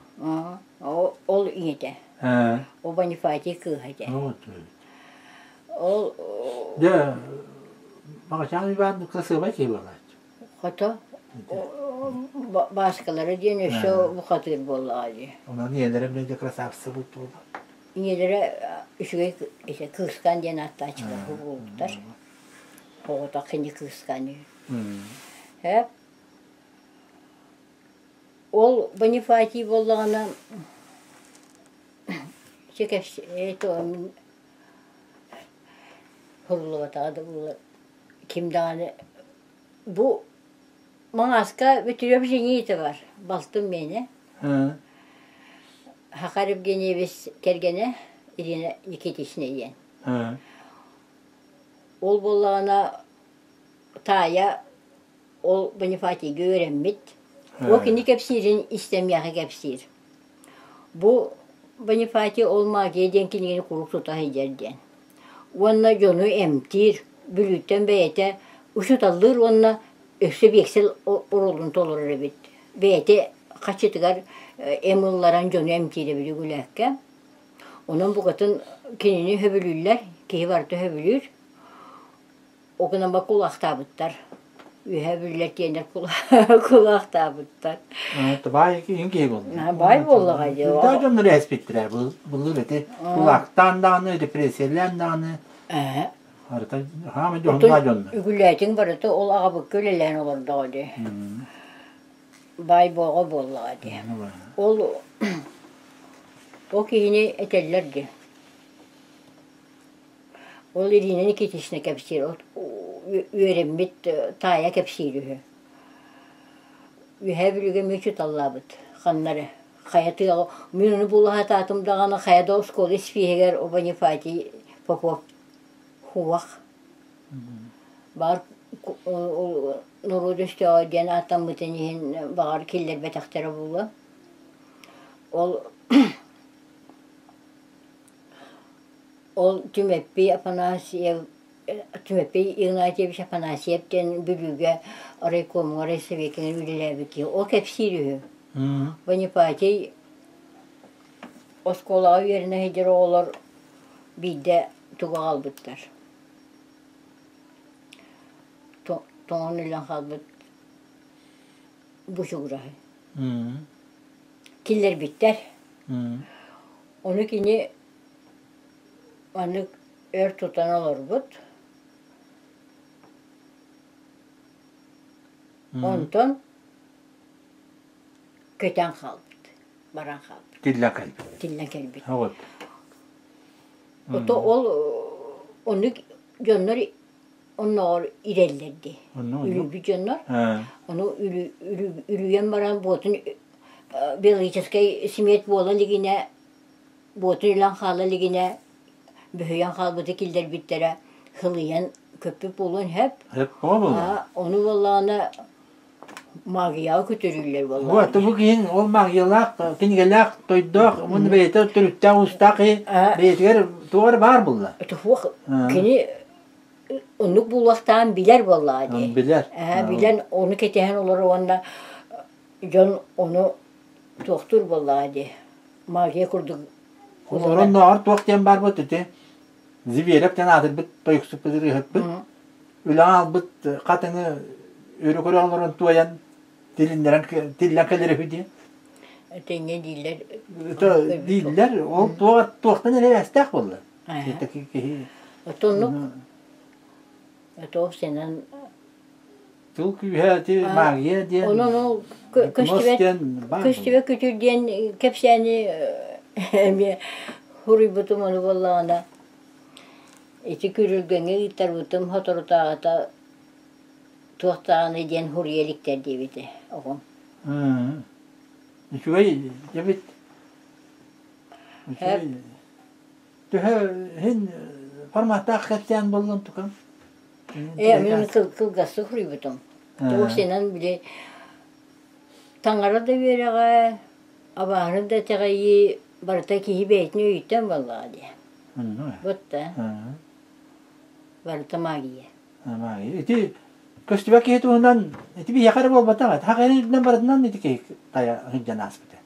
Ол ийэтэ. Ол Бонифатий кыыһа этэ. Ол Дьэ, Баҕачаан Уйбаан кырасыабай киһи буолааччы. Хото Бааскалара диэн өссө бухатыыр буоллаҕа дии. Онон ийэлэрэ эмиэ дьэ красавица буолла. Ийэлэрэ үчүгэй кыыскаан диэн ааттааччылар буолбуттар. Оҕото кини кыыскаан үһү. Ээ Ол Бонифатий буоллаҕына Һуллубатаҕа да буоллар ким даҕаны бу Маҥааска Бөтүрүөп жениитэ бар, балтым миэнэ. Хахар Евгеньевич кэргэнэ Ирина Никитична диэн. Ол буоллаҕына таайа ол Бонифатийга үөрэммит. Ол кини кэпсиирин истэн миэхэ кэпсиир. Бу Бонифатий ол магия диэн кинигэни куруук тута сылдьар диэн. Уонна дьону эмтиир, Бүлүүттэн бэйэтэ учууталлыыр уонна өссө биэксэл оруолун толорор эбит. Бэйэтэ хаччытыгар эм ылларан дьону эмтиир эбит Үгүлээккэ. Онон букатын кинини сөбүлүүллэр, киһи барыта сөбүлүүр. Ол гынан кулаахтаабыттар. Үөһээ Бүлүүлэр тиэнэр кулаахтаабыттар. Баай иһин киһи буолла. Баай буоллаҕа дии. Үрдээх дьоннор эспиттэрэ былыр ити кулаахтаан даҕаны, репрессиялээн даҕаны. Барыта хаама дьоһуннаа дьоннор. Үгүлээтиҥ барыта ол аҕабыкка үлэлээн олордоҕо дии. Баай буоҕа буоллаҕа дии. Ол ол киһини этэллэр дии. Ол Ирина Никитична кэпсиир, үөрэммит таайа кэпсиир үһү. Үөһээ Бүлүүгэ эмиэ учууталлаабыт ханна эрэ. Хайа тыаҕа мин ону булаһатаатым даҕаны хайа да оскуола испииһэгэр Бонифатий Попов Хуах баар норуот өстөөҕө диэн ааттаммытын иһин баҕар киллэрбэтэхтэрэ буолуо. Ол Ол Түмэппий Афанасьев Түмэппий Игнатьевич Афанасьев диэн Бүлүүгэ райкомҥа райсоветыгар үлэлээбит киһи. Ол кэпсиир үһү. Бонифатий оскуолаҕа үөрэнэ сылдьар оҕолор биирдэ тугу аҕалбыттар. Тоҥон өлөн хаалбыт бучугураһы. Киллэрбиттэр. Ону кини Маннык өр тутан олорбут. Онтон көтөн хаалбыт, баран хаалбыт. Тиллэн кэлбит. Тиллэн кэлбит. Вот. Ото ол оннук дьоннор оннооҕор ирэллэр дии. Үлүйбүт дьоннор. Ону үлүйэн баран буотун биологическай смерть буола илигинэ буотун өлөн хаала илигинэ бөһүйэн хаалбыты киллэрбиттэрэ хылыйан көппүт буолуон сөп. Сөп буолуо. Ону буоллаҕына магияҕа көтөрүллэр буоллаҕына. Вот бу киһин ол магиялаах, кинигэлээх, тойдоох, уонна бэйэтэ төрүттээх-уустаах киһи бэйэтигэр туох эрэ баар буолла. Туох кини оннук буолуохтаан билэр буоллаҕа дии. Билэр. Билэн ону кэтэһэн олорор уонна дьон ону туохтуур буоллаҕа дии. Магия курдук. Олорон туох диэн баар буолт ити Зверев диэн аатырбыт тойуксуппут ырыаһыппыт үлэҕэ албыт хатыҥы өрө көрө олорон туойан тилиннэрэн тиллэн кэлэр үһү диэн. Тэҥҥэ дииллэр. Дииллэр. Ол туох туохтан эрэ эстээх буолла. Киһи. Отоннук отоох сенан Тыл күүһэ ити магия диэн Онон ол көстүбэт көстүбэт күтүр диэн кэпсээни эмиэ суруйбутум ону буоллаҕына ити күрүлгэҥҥэ ыыттарбытым соторутааҕыта туох даҕаны диэн суруйа иликтэр диэбитэ оҕом. Үчүгэй эбит. Үчүгэй. Төһө иһин форматтаах кэпсээн буоллун тукам? Ээ, мин кылгастык суруйбутум. Туох синэн били таҥара да үөрэҕэ, абааһыны да итэҕэйии барыта киһи бэйэтин өйүттэн буоллаҕа дии. Вот да. Барыта магия. Магия. Ити көстүбэт киһи туһунан ити биһиэхэ эрэ буолбатах. Хах эрэ барытынан ити киһи тайа сылдьан ааспыта.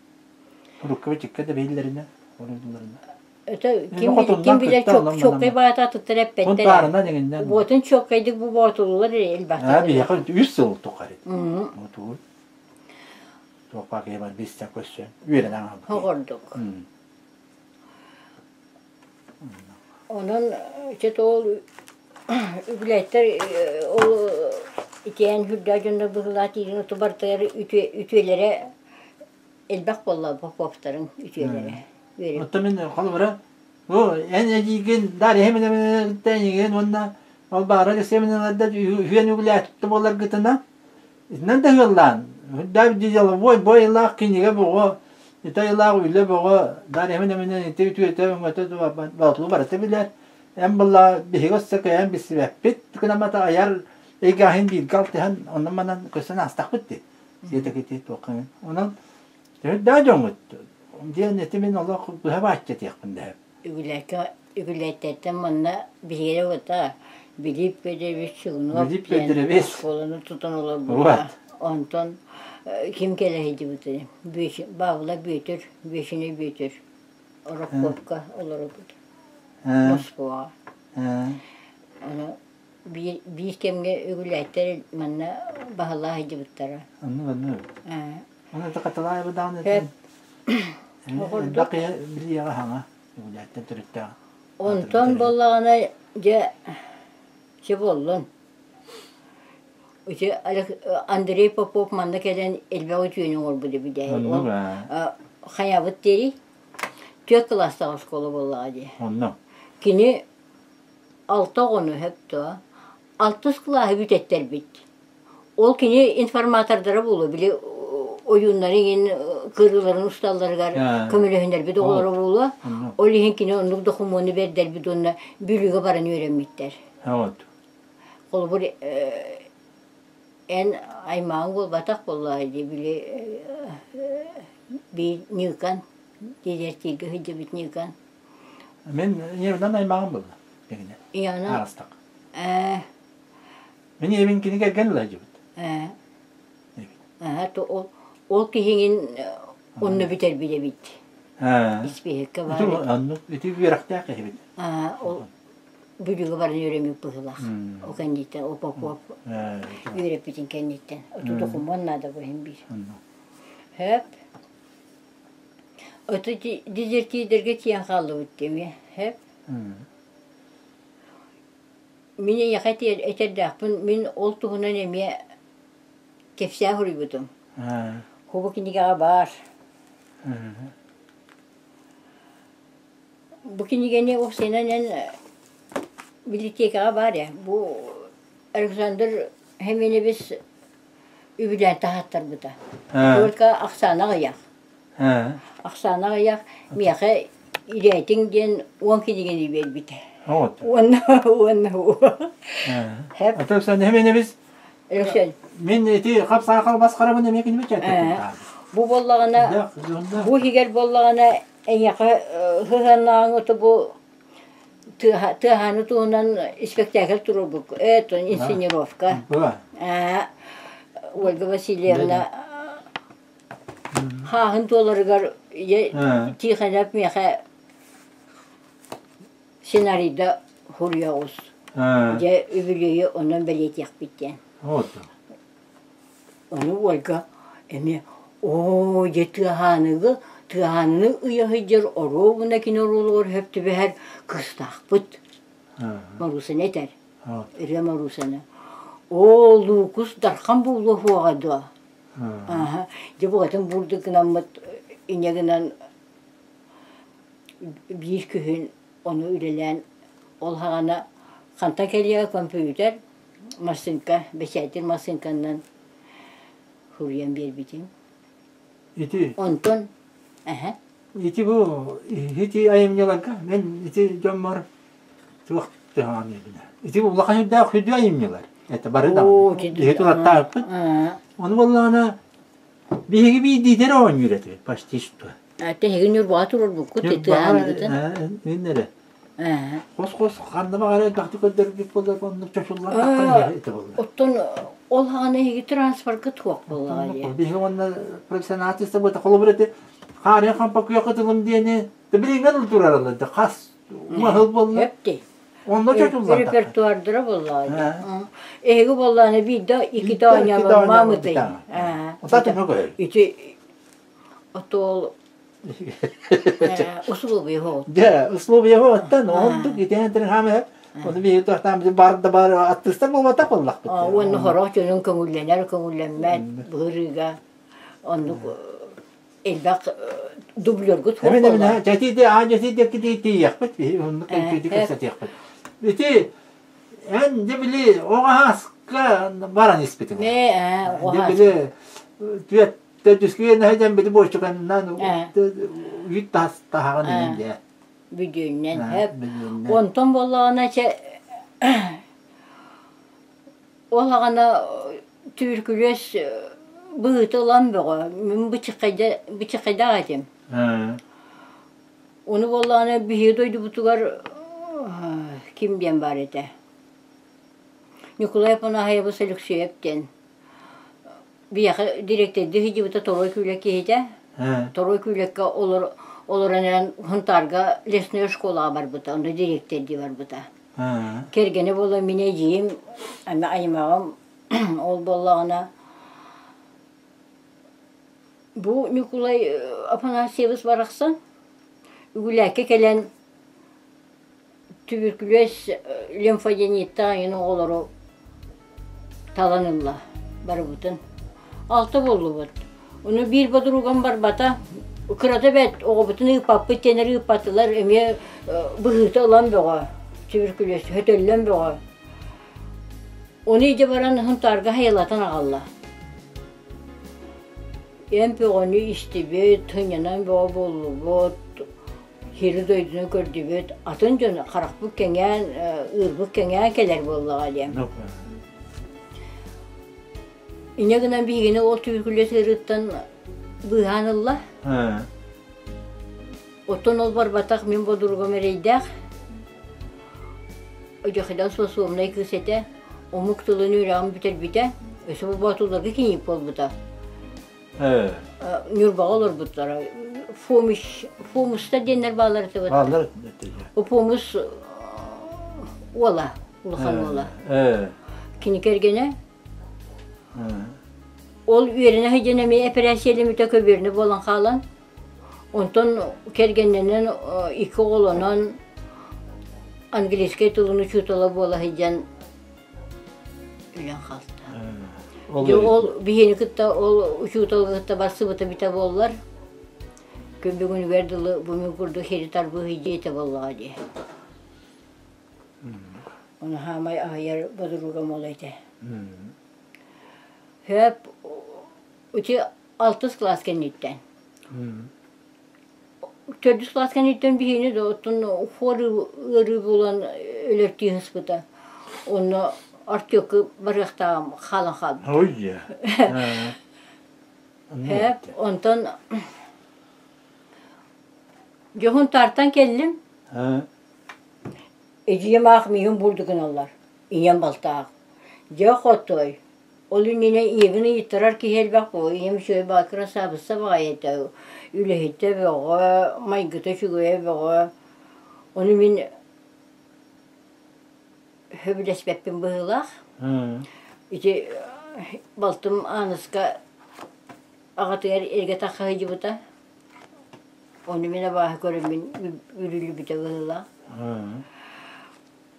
Урукку бичиккэ да биллэринэ, уруйдуларына. Это ким, ким билэр чоккай баата туттар эппэттэр. Таарынан иҥиннэн. Буотун чоккайдык бу боотулулар элбэхтэр. Аа биһиэхэ үс сыл тухары. Отур. Туохпа киһи бар бистэ көссө. Үөрэнэн аҕалбыт. Хоҕордук. Онон ити ол үгүлээттэр ол итиэн үрдээх дьоннор быһыылаах тиирин оту бартыгар үтүөлэрэ элбэх буолла Поповтарын үтүөлэрэ. Оттон мин холобура бу эн эдьиийгин Дарья эйигин уонна ол баара Алексеевналарда үһүөн үгүлээттэ буоларгытына итинэн да ыаллаан үрдээх деловой бойылаах кинигэ боҕо ити айылаах үлэ боҕо Дарья эминэн ити үтүөтэ өҥөтө боотулу барыта билэр эн буолла биһиги өссө кыайан билсибэппит гынамата айар эйгээһин бииргэ алтыһан онон-манан көстөн аастахпыт дии Сиэтэкити туохха Онон төрүттээх дьоҥҥут диэн ити мин олох быһа бааччы этиэхпин дэһэм. Үгүлээккэ Үгүлээттэртэн манна биһиги уота Билип Петрович Чугунов Билип диэн Петрович. оскуоланы тутан олорбута. Онтон ким кэлэ сылдьыбытый? Баабыла Бүөтүр, Бүөчүнэй Бүөтүр Рокковка олорбут. Москваҕа. Ону биир, биир кэмҥэ үгүлээттэр манна баһылаа сылдьыбыттара. Оннук оннук. Оны Хатылаева даҕаны Оҕордук. билиэҕэ хаҥа үгүлээттэн төрүттээх. Онтон буоллаҕына дьэ чэ буоллун. Ити Андрей Попов манна кэлэн элбэх үтүөнү оҥорбут эбит ээ. Оннук Ол хайабыт диэри түөрт кылаастаах оскуола буоллаҕа дии. Онно. Кини Алта оҕону сөп дуо? Алтыс кылааһы бүтэттэрбит. Ол кини информатордара буолуо, били ойууннары иҥин кырыыларын усталларыгар көмөлөһүннэрбит оҕолоро буолуо. Ол иһин кини оннук докумуону бэрдэрбит уонна Бүлүүгэ баран үөрэммиттэр. Холобур, эн аймааҕыҥ буолбатах буоллаҕа дии, били биир Ньыыкан, дезертиргэ сылдьыбыт Ньыыкан. Мин ийэбинэн аймаҕым буолла. Дэгинэ. Ийэҕинэн? Аарастак. Ээ. Мин ийэбин кини кэргэн ыла сылдьыбыт. Ээ. Аа, то ол ол киһиҥин онно бүтэрбит эбит. Аа. Испииһэккэ Ити баар. оннук ити үөрэхтээх киһибит. Аа, ол Бүлүүгэ баран үөрэммит быһыылаах. Ол кэнниттэн ол Попов үөрэппитин кэнниттэн. Оту докумуон наада бу иһин биир. Хөп. Ото дезертирдэргэ тиийэн хааллыбыт дии сөп. Мин эйиэхэ этэрдээхпин, мин ол туһунан эмиэ Кэпсээн суруйбутум. Хубу кинигэҕэ баар. Бу кинигэни уопсайынан эн библиотекаҕа баар ээ. Бу Александр Хеменевич үбүлээн таһааттарбыта. Только ахсаана аҕыйах. Ахсаана аҕыйах миэхэ ирээтиҥ диэн 10 кинигэни биэрбитэ. Уонна уонна Хэп. Ата сэн Хеменевич Өлөксөөн. Мин ити хап-саахал басхарабын эмиэ киниби чэттим. Бу буоллаҕына, бу иһигэр буоллаҕына эйиэхэ сыһыаннааҕыҥ бу тыаһааны туһунан испэктээкил туруорбукку это инсценировка. Ольга Васильевна хааһын туоларыгар Тихонов миэхэ сценарийда суруйа оҕус. Дьэ үбүлүөйү онон бэлиэтиэхпит диэн. Ону Ольга эмиэ оо дьэ тыаһааныгы тыаһааныны ыйа сылдьар оруобуна кини оруолугар сөп түбэһэр кыыстаахпыт. Моруусаны этэр. Ырыа Моруусаны. Оо Луукус Дархан буолуо суоҕа дуо? Ааһа дьэ букатын бурдук гынаммыт инньэ гынан биир күһүн ону үлэлээн ол саҕана хантан кэлиэҕэ компьютер массыыҥка бэчээттиир массыыҥканнан суруйан биэрбитим. Ити Онтон эһэ ити бу ити айымньыларга мен ити дьоммор туох тыһаан Ити улахан үрдээх сүдү айымньылар. Это бары да. Иһи тулаттаахпыт. Ону буоллаҕына биһиги биирдиитэр оонньуур этибит почти что. Тэһиги Ньурбаҕа турарбыккыт тыаһааныгытын. Мин эрэ. Хос-хос ханна баҕар элбэхтик көрдөрбүт буоллар оннук чочуллан таххан иһэр этэ буолла. Оттон ол хаҕана эһиги транспорткыт суох буоллаҕа дии. Биһиги уонна профессионалиста буолта холобур эти хаарыйа хампа күөх ытылым диэни билиҥҥэ тураралар да хас маһыл буолла. Өптей. Онно чочуллан Репертуардара буоллаҕа дии. Эһиги буоллаҕына биирдэ иккитэ оонньообон маамытай. Ити Отол условия Дьэ, условия оттон онтук итиэн хаамыһа Ону биһиги туохтаан бар да бар аттыстар буолбатах буоллахпыт. Уонна хорох дьонун көҥүллэнэр көҥүллэммэт быһырыыга оннук элбэх дублергут суох Эмин эмин дьэти аан дьэти диэки тиийиэхпит биһи оннук кэнчиити кэпсэтиэхпит. Ити эн дьэ били оҕаһааска баран испитиҥ. Ээ, Дьэ били түөт Төрдүскү наһыдьан били буочуканнан үүт тас таһаҕын иһин дьэ. Бүдүүннэн хөп. Онтон буоллаҕына чэ ол аҕана түбүркүлүөс быһыыта ылан бөҕө. Мин быччыкайдаах этим. Ону буоллаҕына биһиги дойдубутугар ким диэн баар этэ. Ньукулай Апанаһаевич Алексеев диэн Биһиэхэ дириэктэрдии сылдьыбыта Торуой Күүлэ киһитэ. Торуой Күүлэккэ олор олорон эрэн Сунтаарга лесной школаҕа барбыта, онно дириэктэрдии барбыта. Кэргэнэ буола мин эдьиийим, ама аймаҕым ол буоллаҕына бу Ньукулай Афанасьевич барахсан Үгүлээккэ кэлэн Түбүркүлүөс лимфодениттаах эҥин оҕолору талан ылла барыбытын. Алта буоллубут. Ону биир подругам барбата. Кырата бэрт оҕобутун ыыппаппыт диэннэр ыыппатылар эмиэ быһыыта ылан бөҕө. Түбүркүлүөс хөтөллөн бөҕө. Ону илдьэ баран Сунтаарга хайалатан аҕалла. Эмп бөҕөнү истибит, сынньанан бөҕө буоллубут. Сири-дойдуну көрдүбүт, атын дьон харахпыт кэҥээн, ыырбыт кэҥээн кэлэр буоллаҕа диэн. Инньэ гынан биһигини ол түүркүлэ сыырыттан быыһаан ылла. Оттон ол барбатах мин бодуругам эрэйдээх. Дьахидан способнай кыыс этэ, омук тылын үөрэҕин бүтэрбитэ, өссө бу боотулларга киниик буолбута. Ньурбаҕа олорбуттара. Фомич, Фомустар диэннэр бааллар этэ. Бааллар этэ. Фомус уола, улахан уола. Кини кэргэнэ. Ол үөрэнэ сылдьан эмиэ эпэрээссийэлэммитэ көбүөрүнэ буолан хаалан, онтон кэргэннэнэн икки оҕолонон английскай тылын учуутала буола сылдьан өлөн хаалта. Дьэ ол биһиэни кытта ол учууталы кытта барсыбыта битэ буоллар, күн бүгүнүгэр дылы бу мин курдук сири тарбыһый диэтэ буоллаҕа дии. Ону хаамай аһыйар бодуругам ол этэ. Хөп ити алтыс кылаас кэнниттэн. Төрдүс кылаас кэнниттэн биһиэни да оттон хор ыарыы буолан өлөртүү сыспыта. Онно Артекка барыахтааҕым хаалан хаалбыта. Ой дьэ. Хөп онтон Дьоһун таартан кэллим. Эдьиийим аах миигин булду гыналлар. Ийэм балтаах. Дьэ хотой, ол иннинэ ийэбин ыйыттарар киһи элбэх буолуо. Ийэм үчүгэй баҕа кырасаабысса баҕайы этэ. Үлэһитэ бөҕө, майгыта үчүгэйэ бөҕө. Ону мин сөбүлэспэппин быһыылаах. Ити балтым Ааныска аҕатыгар эргэ тахха сылдьыбыта. Ону мин абааһы көрөммүн үрүллүбүтэ быһыылаах.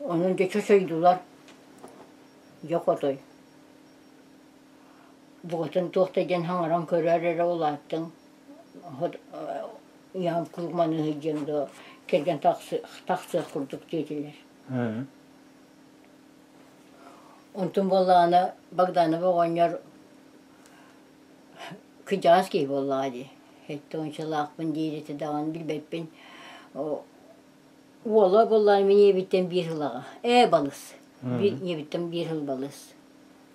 Онон дьэ чочойдулар. Дьэ хотой. Бугатын туох да диэн хаҥаран көрөөр эрэ улааттыҥ. Ийэм куруук маныы сылдьыаҥ дуо, кэргэн тахсыах курдук диэтилэр. Онтун буоллаҕына Богданов оҕонньор кырдьаҕас киһи буоллаҕа дии. Сэттэ уончалаахпын диир этэ даҕаны билбэппин. Уола буоллаҕына мин ийэбиттэн биир сыл аҕа. Ээ балыс. Биир ийэбиттэн биир сыл балыс.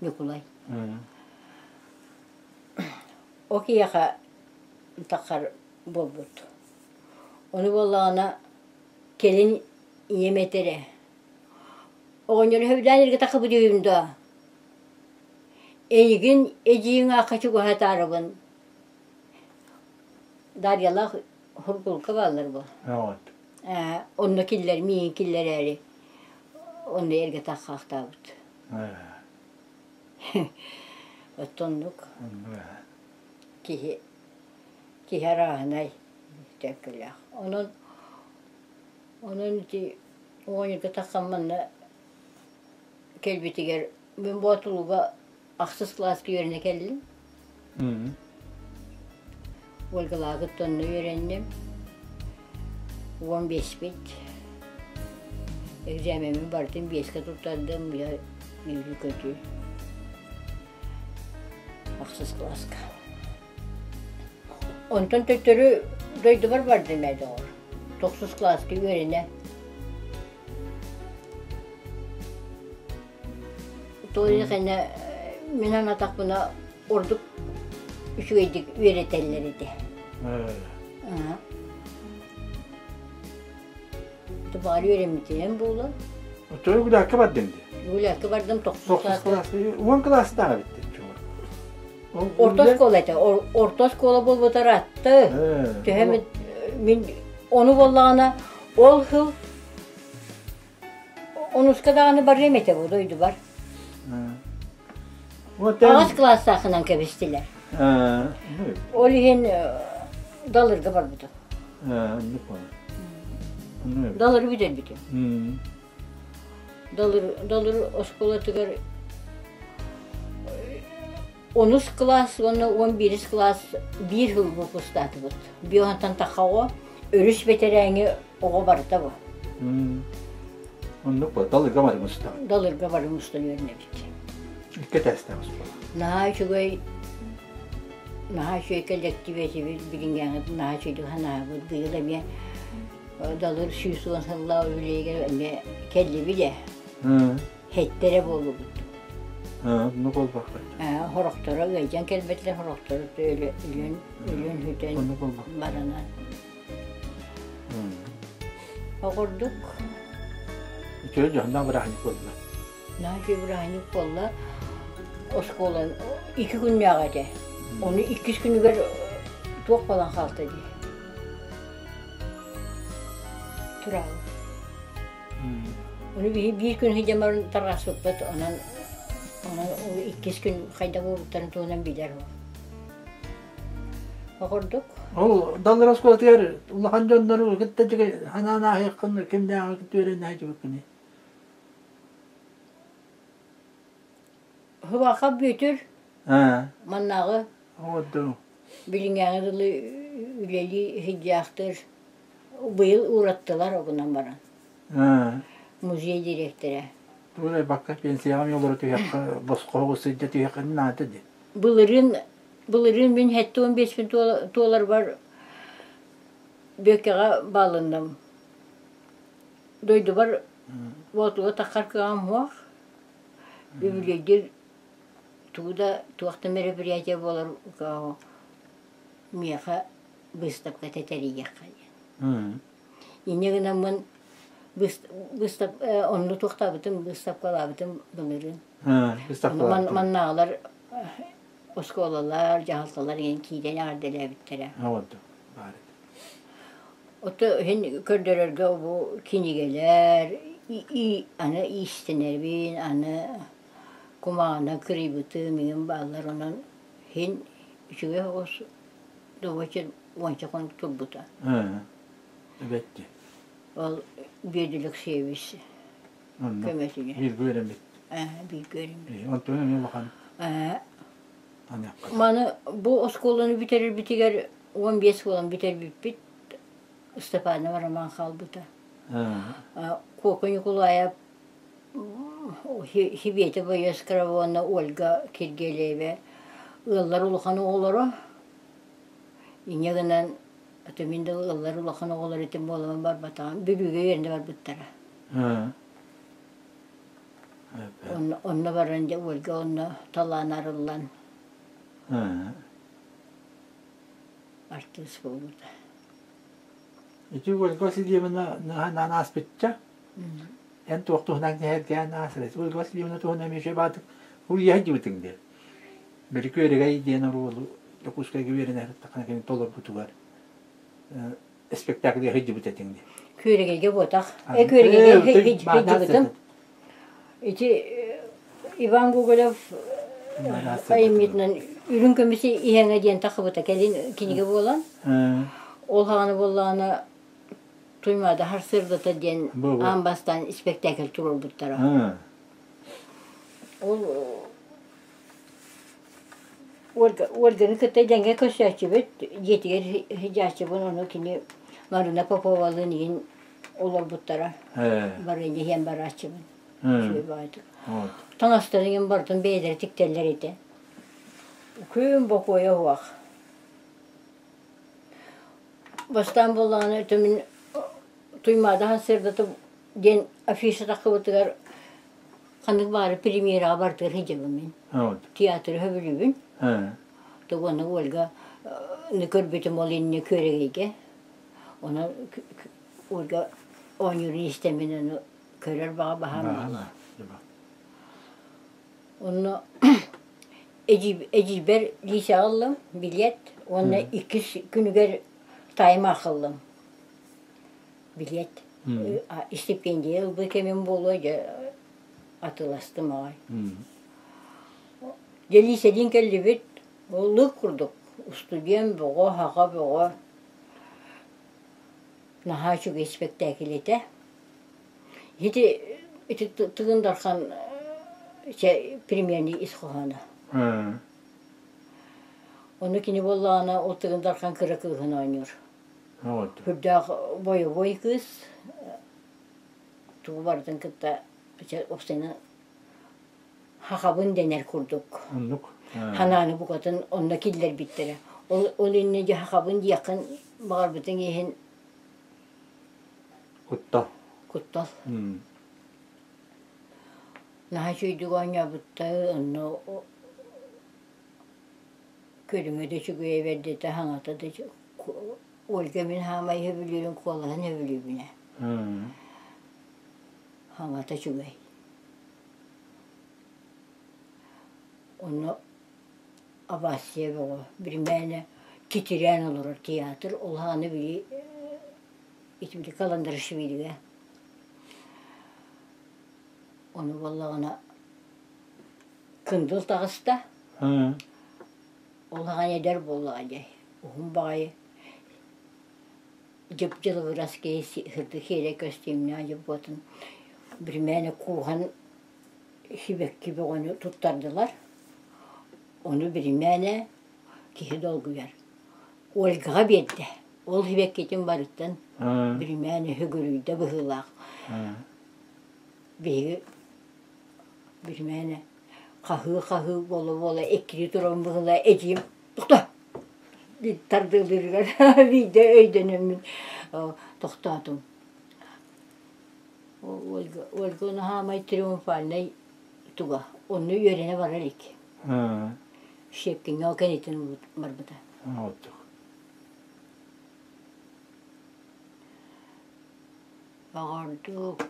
Ньукулай. Ол киһиэхэ таххар буолбут. Ону буоллаҕына кэлин ийэм этэрэ: «Оҕонньору сөбүлээн эргэ таххыбыт үһүм дуо? Эйигин эдьиийиҥ аахха чугаһатаарыбын Дарьялаах Хургулка бааллар буо. Ээ, онно киллэр, миигин киллэрээри онно эргэ таххаахтаабыт. Оттоннук киһи киһи арааһынай төлкөлөөх. Онон онон ити оҕонньорго тахсан манна кэлбитигэр мин Боотулууга ахсыс кылааска үөрэнэ кэллим. Ольгалаахыт онно үөрэнним. 15-пит. Экзаменмин барытын биэскэ туттардым, я үөрүү-көтүү. Ахсыс кылааска. Онтон төттөрү дойдубар бардым ээ доҕор. Тохсус кылааска үөрэнэ. Туох кэннэ мин санаатахпына ордук үчүгэйдик үөрэтэллэр этэ. Баҕар үөрэммитинэн буолуо. Оччоҕо Гулякка бардым дии. Гулякка бардым тохсус кылаас. Уон кылаастаах эбит Орто оскуола этэ. Орто оскуола буолбута ыраатты. Төһө мин ону буоллаҕына ол сыл Онуска даҕаны барыам этэ бу дойдубар. Аҕыс кылаастаахынан кэбистилэр. Ол иһин Далырга барбытым. Далыры бүтэрбитим. Далыр, Далыр оскуолатыгар онус кылаас уонна 11-ис кылаас биир сыл выпустаатыбыт. Биоһантан тахха өрүс бэтэрээҥи оҕо барыта бу. Оннук бу, Далырга бары мустан. Далырга бары мустан үөрэнэбит. Икки этээстээх оскуола. Наһаа үчүгэй, наһаа үчүгэй коллектив этибит, билиҥҥээҥи наһаа үчүгэйдик санаабыт. Быйыл эмиэ Далыр 110 сыллаах үбүлүөйүгэр эмиэ кэллибит ээ. Хэттэрэ буоллубут. Оннук буолбакка. Хорохторо ыалдьан кэлбэтилэр, хорохторо өлөн, өлөн-сүтэн баранан. Оҕурдук. Үчүгэй дьоһуннаах бырааһынньык буолла. Наһаа үчүгэй бырааһынньык буолла. Оскуола икки күннээх этэ. Ону иккис күнүгэр туох буолан хаалта дии. Тураабыт. Ону биһи биир күн сылдьан баран тарҕаспыппыт, онон онон ол иккис күн хайдах буолбуттарын туһунан билэр ол. Оҕордук. Ол Даллар оскуолатыгар улахан дьоннору кытта ханаан ааһыаххын кимнээҕи кытта үөрэнэ сылдьыбыккыный? Хыбаха Бүөтүр. Маннааҕы билиҥҥээҥи дылы үлэлии сылдьаахтыыр. Быйыл уураттылар огунан баран. Музей дириэктэрэ. Тугу бакка пенсияҕа олоро түһэххэ босхо сылдьа түһэххэ наада дии. Былырыын былырыын мин 75-пин туоларбар Бүөккэҕэ баалынным. Дойдубар Боотулга таххар кыаҕым суох. Үбүлүөйдүүр тугу да туох да мероприятие буолар миэхэ быыстапката тэрийиэххэ диэн. Инньэ гынаммын онно туохтаабытым быыстапкалаабытым былырыын. Маннааҕылар оскуолалар, дьаһалталар иһин киирэн эҕэрдэлээбиттэрэ. Ото иһин көрдөрөргө бу кинигэлэр аны иистэнэрбин, аны кумаҕынан кырыйбытым иҥин бааллар, онон иһин үчүгэй оҕус добуоча уонча хонук турбута. Эбэтти. Ол Бүөдүр Алексеевич көмөтүнэн. Бииргэ үөрэммит. Бииргэ үөрэммит. Онтон эмиэ улахан. Маны бу оскуоланы бүтэрэрбитигэр 15 буолан бүтэрбиппит Степанов Роман хаалбыта. Куока Ньукулаайап Хибиэтэ Боескрова уонна Ольга Киргиэлэйэбэ ыаллар улахан оҕолоро. Инньэ гынан ото мин да ыаллар улахан оҕолор этим буоламмын барбатаҕым. Бүлүүгэ үөрэнэ барбыттара. Онно, онно баран дьэ Ольга онно талаан арыллан артыыс буолбута. Ити Ольга Васильевна наһаа ааспычча эн туох туһунан сэһэргээн аасырай Ольга Васильевна туһунан эмиэ үчүгэй баатык уруйа сылдьыбытыҥ диэн. Бөрүкү Өрөгөй диэн оруолу Дьокуускайга үөрэнэ сырыттаххына кини толорбутугар спектакльга сылдьыбыт этиҥ дии. Күөрэгэйгэ буотах. Э күөрэгэйгэ сылдьыбытым. Ити Иван Гоголев айымньытынан Үрүҥ көмүс иһэҥэ диэн тахыбыта кэлин кинигэ буолан. Ол хаҕаны буоллаҕына Туймаада сарсыардата диэн аан бастаан испэктээкил туруорбуттара. Ол Ольганы кытта дэҥҥэ көрсөөччүбүт, дьиэтигэр сылдьааччыбын, ону кини Марина Поповалыын иһин олорбуттара. Барыанньа иһэн барааччыбын. Үчүгэй баҕайытык. Таҥастарын иһин барытын бэйэлэрэ тиктэллэр этэ. Күн бокуойа суох. Бастаан буоллаҕына өтөмүн Туймаада сарсыардата диэн афиша тахсыбытыгар ханнык баҕарар премьераҕа барытыгар сылдьабын мин. Театры сөбүлүүбүн. Уонна Ольга көрбүтүм ол иннинэ Күөрэгэйгэ. Онон Ольга оонньуурун истэммин ону көрөр баҕа баһаам буолла. Онно эдьиийбэр Лисяҕа ыллым билиэт уонна иккис күнүгэр таайым ыллым билиэт. Истипиэндийэ ылбыт кэмим буолуо дьэ атыыластым аҕай. Дьэ Лисэлиин кэллибит, лык курдук устудьуон бөҕө, хаҕа бөҕө наһаа үчүгэй испэктээкил этэ. Ити ити Тыгын Дархан чэ премьерный ис хоһооно. Ону кини буоллаҕына ол Тыгын Дархан кыра кыыһын оонньуур. Сүрдээх бойобуой кыыс тугу барытын кытта уопсайынан хахабын дэнэр курдук. Оннук. Ханааны букатын онно киллэрбиттэрэ. Ол, ол иннэ дьэ хахабын диэххин баҕарбытыҥ иһин Куттал. Куттал. Наһаа үчүгэйдик оонньообуттар, онно көрүҥэ да үчүгэйэ бэрдэтэ, хаҥата да Ольга мин хаамай сөбүлүүрүн куолаһын сөбүлүүбүн ээ. Хаҥата үчүгэй. Онно Абассия бөҕө биримээнэ титирээн олорор театр ол ааны били ити били Каландарашвилигэ ону буоллаҕына Кындыл таҕыста ол аҕай эдэр буоллаҕа дьэ уһун баҕайы дьып-дьылыгырас киһи сырдык сиэрэй көстүүмнээх дьоппуотун биримээнэ кууһан сибэкки бөҕөнү туттардылар. Ону биримээнэ киһи долгуйар. Ольгаҕа биэрдэ. Ол сибэккитин барыттан биримээнэ үһүгүрүйдэ быһыылаах. Биһиги биримээнэ хаһыы-хаһыы буола-буола эккирии туран быһыылаах эдьиийим тохтоо тардыалыырыгар биирдэ өйдөнөммүн тохтоотум. Ольга, Ольга наһаамай триумфальнай туга. Онно үөрэнэ барар илик. Щепкиҥҥэ ол кэнниттэн барбыта. Оттук. Оҕордук.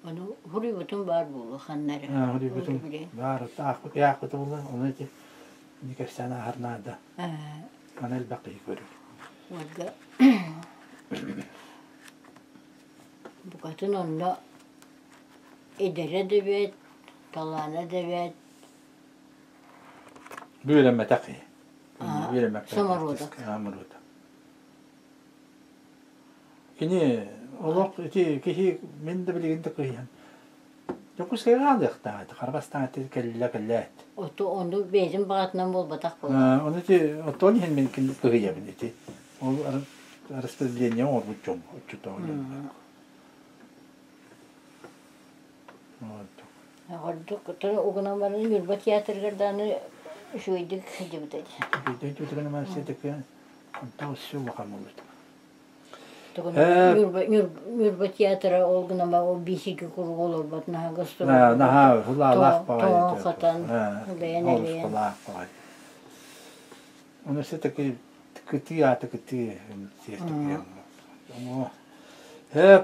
Ону хуруйбутум баар буолуо ханна эрэ. Хуруйбутум баар. Аахпыт аахпыт буолла. Ону ити кэпсээн ааһар наада. Аны элбэх киһи көрөр. Ольга букатын онно эдэрэ да бэрт, талаана да бэрт. Бу үөрэммэтэх киһи. Үөрэммэккэ. Самородок. Самородок. Кини олох ити киһи мин да билигин да кыйан Дьокуускайга хаалыахтаах этэ, харабастаах этэ кэллэ кэллээт. Оту ону бэйэтин баҕатынан буолбатах буолла. Ону ити оттон иһин мин кыһыйабын ити. Ол распределение оҥорбут дьон оччотооҕу дьон. Ордук угунан баран Ньурба театрыгар даҕаны үчүгэйдик сылдьыбыта дии. Үчүгэйдик үтүгэн эмээхсиэтикэ онтон өссө улахан буолбут. Ньурба театра ол гынан ол биисики куруук олорбот наһаа гастроль Наһаа хулаалаах баҕайы. хатан улайан элэйэн. Олус баҕайы. Оны все-таки кытыы аата кытыы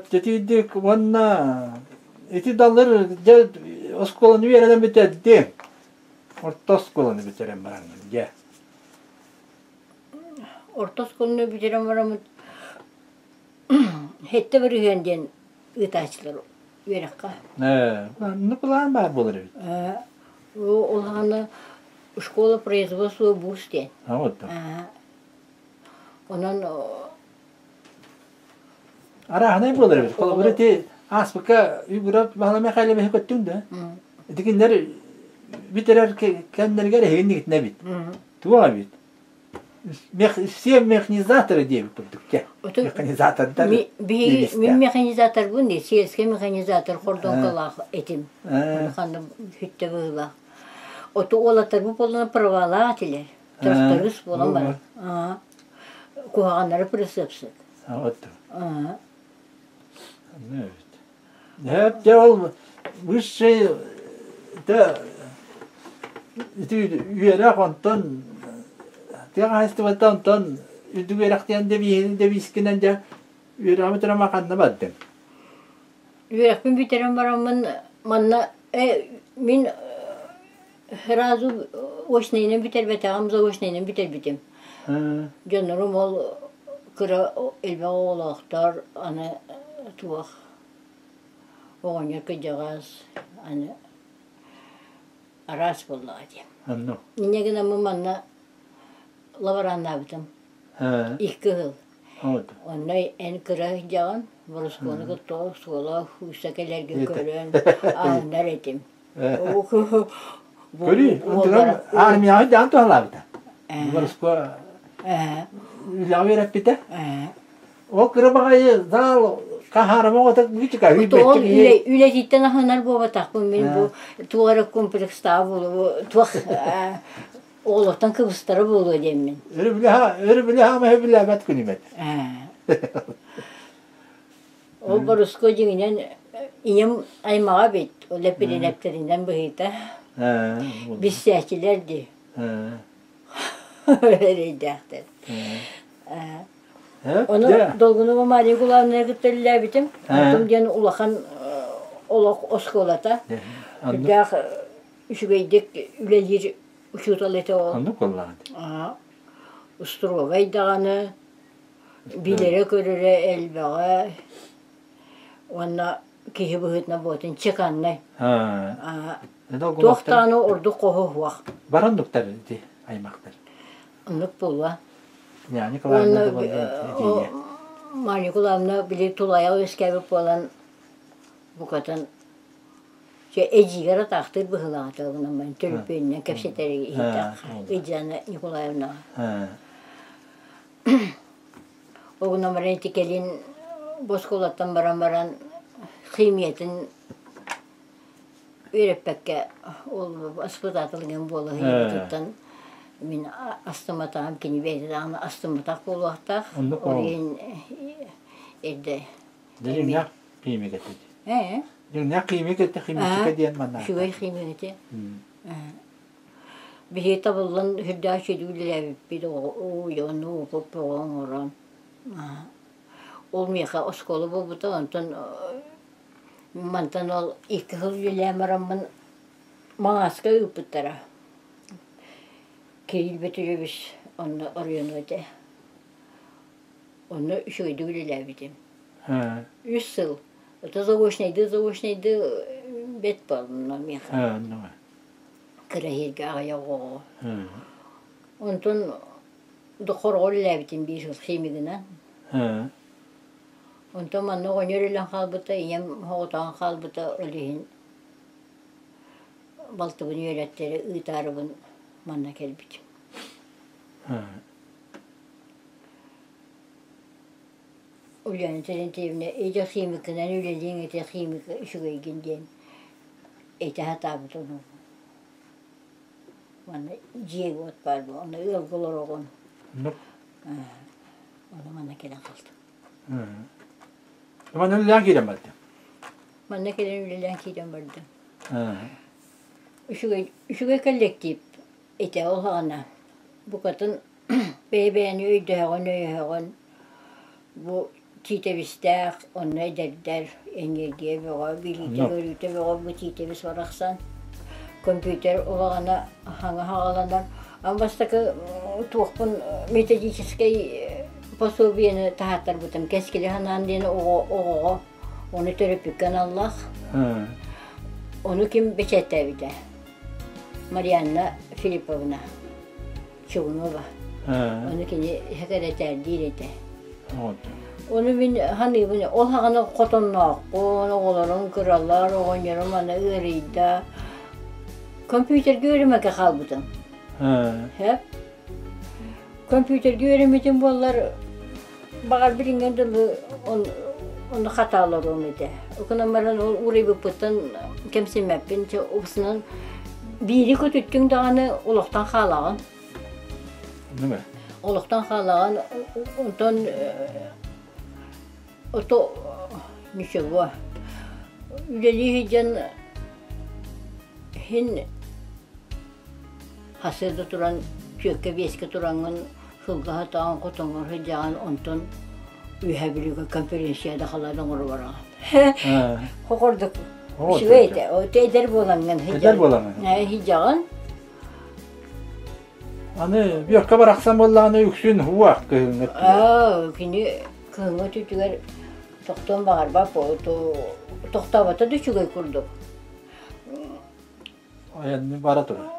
Тетийдик уонна ити даллар дьэ оскуоланы үөрэнэн бүтэрдим. Орто оскуоланы бүтэрэн бараҥҥын дьэ. Орто оскуоланы бүтэрэн бараммыт сэттэ бырыһыан диэн ыытааччылар үөрэххэ. Оннук былаан баар буолар эбит. Ол аҕана школа производства бурс диэн. Онон Арааһынай буолар эбит. Холобур ити ааспыкка Югуров Баһылай Михайловиһы көттүҥ да? Ити кинилэр бүтэрэр кэмнэригэр эһигин эбит. Туох эбит? Все механизаторы диэбит курдук дьэ. Механизатордар Биһиги мин механизаторбын дии, сельский механизатор хордоҥколаах этим. Ханна хүттэ быһыылаах. Оту уолаттарбыт буоллана правалаах этилэр. Тракторист буолан баран. Куһаҕаннары прицепсик. Дьэ ол высший да ити үөрэх онтон тыа хаһаайыстыбата онтон үрдүк үөрэхтиэн дэбиискинэн дьэ үөрэҕи бүтэрэн ханна бардыҥ? Үөрэхпин бүтэрэн бараммын манна мин сразу очнайынан бүтэрбэтэҕим, заочнайынан бүтэрбитим. Дьоннорум ол кыра элбэх оҕолоохтор, аны туох оҕонньор кырдьаҕас, аны араас буоллаҕа дии. Инньэ гынаммын манна лабораннаабытым. Икки сыл. Онно эн кыра сылдьаҕын, Борускуону кытта оскуола куусса кэлэргин көрөн аһыннар этим. Көрүү, армияҕа даан туһалаабыта. Борускуо үлэҕэ үөрэппитэ. Ол кыра баҕайы зал хаһаарама оҕото бүтүкэ Ол үлэтиттэн аһынар буолбатахпын мин бу туох эрэ комплекстаах буолуо туох оҕолортон кыбыстара буолуо диэммин. Өрүбүлэ хаама билээбэт күнүмэт. Ол Боруско дьиҥинэн ийэм аймаҕа эбит, ол эппиринэптэринэн быһыыта. Биссээччилэр дии. Эрэйдээхтэр. Ону Долгунова Мария Николаевнаны кытта үлэлээбитим. Онтум диэн улахан олох оскуолата. Үрдээх үчүгэйдик үлэлиир учуутал этэ ол. Оннук буоллаҕа. Устуруобай даҕаны, билэрэ-көрөрө элбэҕэ уонна киһи быһыытынан буотун чеканнай. Туох даҕаны ордук хоһу суох. Баран дуктар ити аймактар. Оннук буолуо. Мария Николаевна да Мария Николаевна били тулайа үөскээбит буолан букатын. Чэ, эдьиийгэр атаахтыыр быһыылаах гынан баран төлөпүөнүнэн кэпсэтэр иһиттэххэ Ильяна Николаевнаҕа. Ол гынан баран ити кэлин бу оскуолаттан баран баран химиятын үөрэппэккэ ол воспитатель гэн буола сылдьыбытыттан мин астымматаҕым кини бэйэтэ даҕаны астымматах буолуохтаах. Ол иһин эрдэ Дьиҥнээх химик этэ. Ээ. Дьиҥнээх химик этэ, химичка диэн манна. Үчүгэй химик этэ. Биһиги табыллан сүрдээх үчүгэйдик үлэлээбиппит, ону укуп бөҕө оҥорон. Ол миэхэ оскуола буолбута, онтон мантан ол икки сыл үлэлээн бараммын Маҥааска ыыппыттара. Кирилл Бөтүрүөбүс онно оройуону этэ. Онно үчүгэйдик үлэлээбитим. Үс сыл. Это заочнайдыы заочнайдыы бэт буолла миэхэ. Кыра иһиргэ аҕыйах оҕоҕо. Онтон хороҕо үлэлээбитим биир сыл химигынан. Онтон манна оҕонньор өлөн хаалбыта, ийэм соҕотоҕун хаалбыта, ол иһин балтыбын үөрэттэрэ ыытаарыбын манна кэлбитим. Ульяна Терентьевна идэ химикынан үлэлиэҥ этэ химик үчүгэйгин диэн этэ сатаабыт ону. Манна дьиэ-уот баар буолан, онно ыалга олороҕун. Ону манна кэлэн хаалтым. Манна үлэлээн киирэн бардым. Манна кэлэн үлэлээн киирэн бардым. Үчүгэй, үчүгэй коллектив этэ ол саҕана. Букатын бэйэ-бэйэни өйдөһөҕүн-өйөһөҕүн бу Тиитэбистээх, онно эдэрдэр эниэргийэ бөҕө, билиитэ-көрүүтэ бөҕө бу Тиитэбис барахсан. Компьютер улаҕана хаҥа хаҕаланар. Ан бастакы туохпун методическай пособиены таһааттарбытым кэскили санаан диэн оҕо оҕоҕо ону төрөппүккэ аналлаах. Ону ким бэчээттээбитэ? Марианна Филипповна. Чугунова. Ону кини сэкирэтээрдиир этэ. Ону мин саныыбын, ол саҕана хотонноохпун, оҕолорум кыралар, оҕонньорум аны ыарыйда. Компьютерга үөрэммэккэ хаалбытым. Сөп. Компьютерга үөрэммитим буоллар, баҕар билиҥҥэ дылы ону хата олоруом этэ. Окунан баран ол уурайбыппыттан кэмсиммэппин. Упсунан биири көтүттүҥ даҕаны олохтон хаалаҕын. Олохтон хаалаҕын, онтон ото ничего. Үлэлии сылдьан иһин Сарсыарда туран түөркэ-биэскэ тураҥҥын сылга сатаан хотоҥҥор сылдьаҕын, онтон Үөһээ Бүлүүгэ конференция да халаан оҥоро бараҕын. Хокордук үчүгэй этэ. Эдэр буолаҥҥын Эдэр буолаҥҥын. Сылдьаҕын. Аны Бүөккэ барахсан буоллаҕына үксүн уах кыһыҥҥы Аа, кини кыһыҥҥы өттүгэр тохтуон баҕарбат тохтообото да үчүгэй курдук. Айанны бара турар.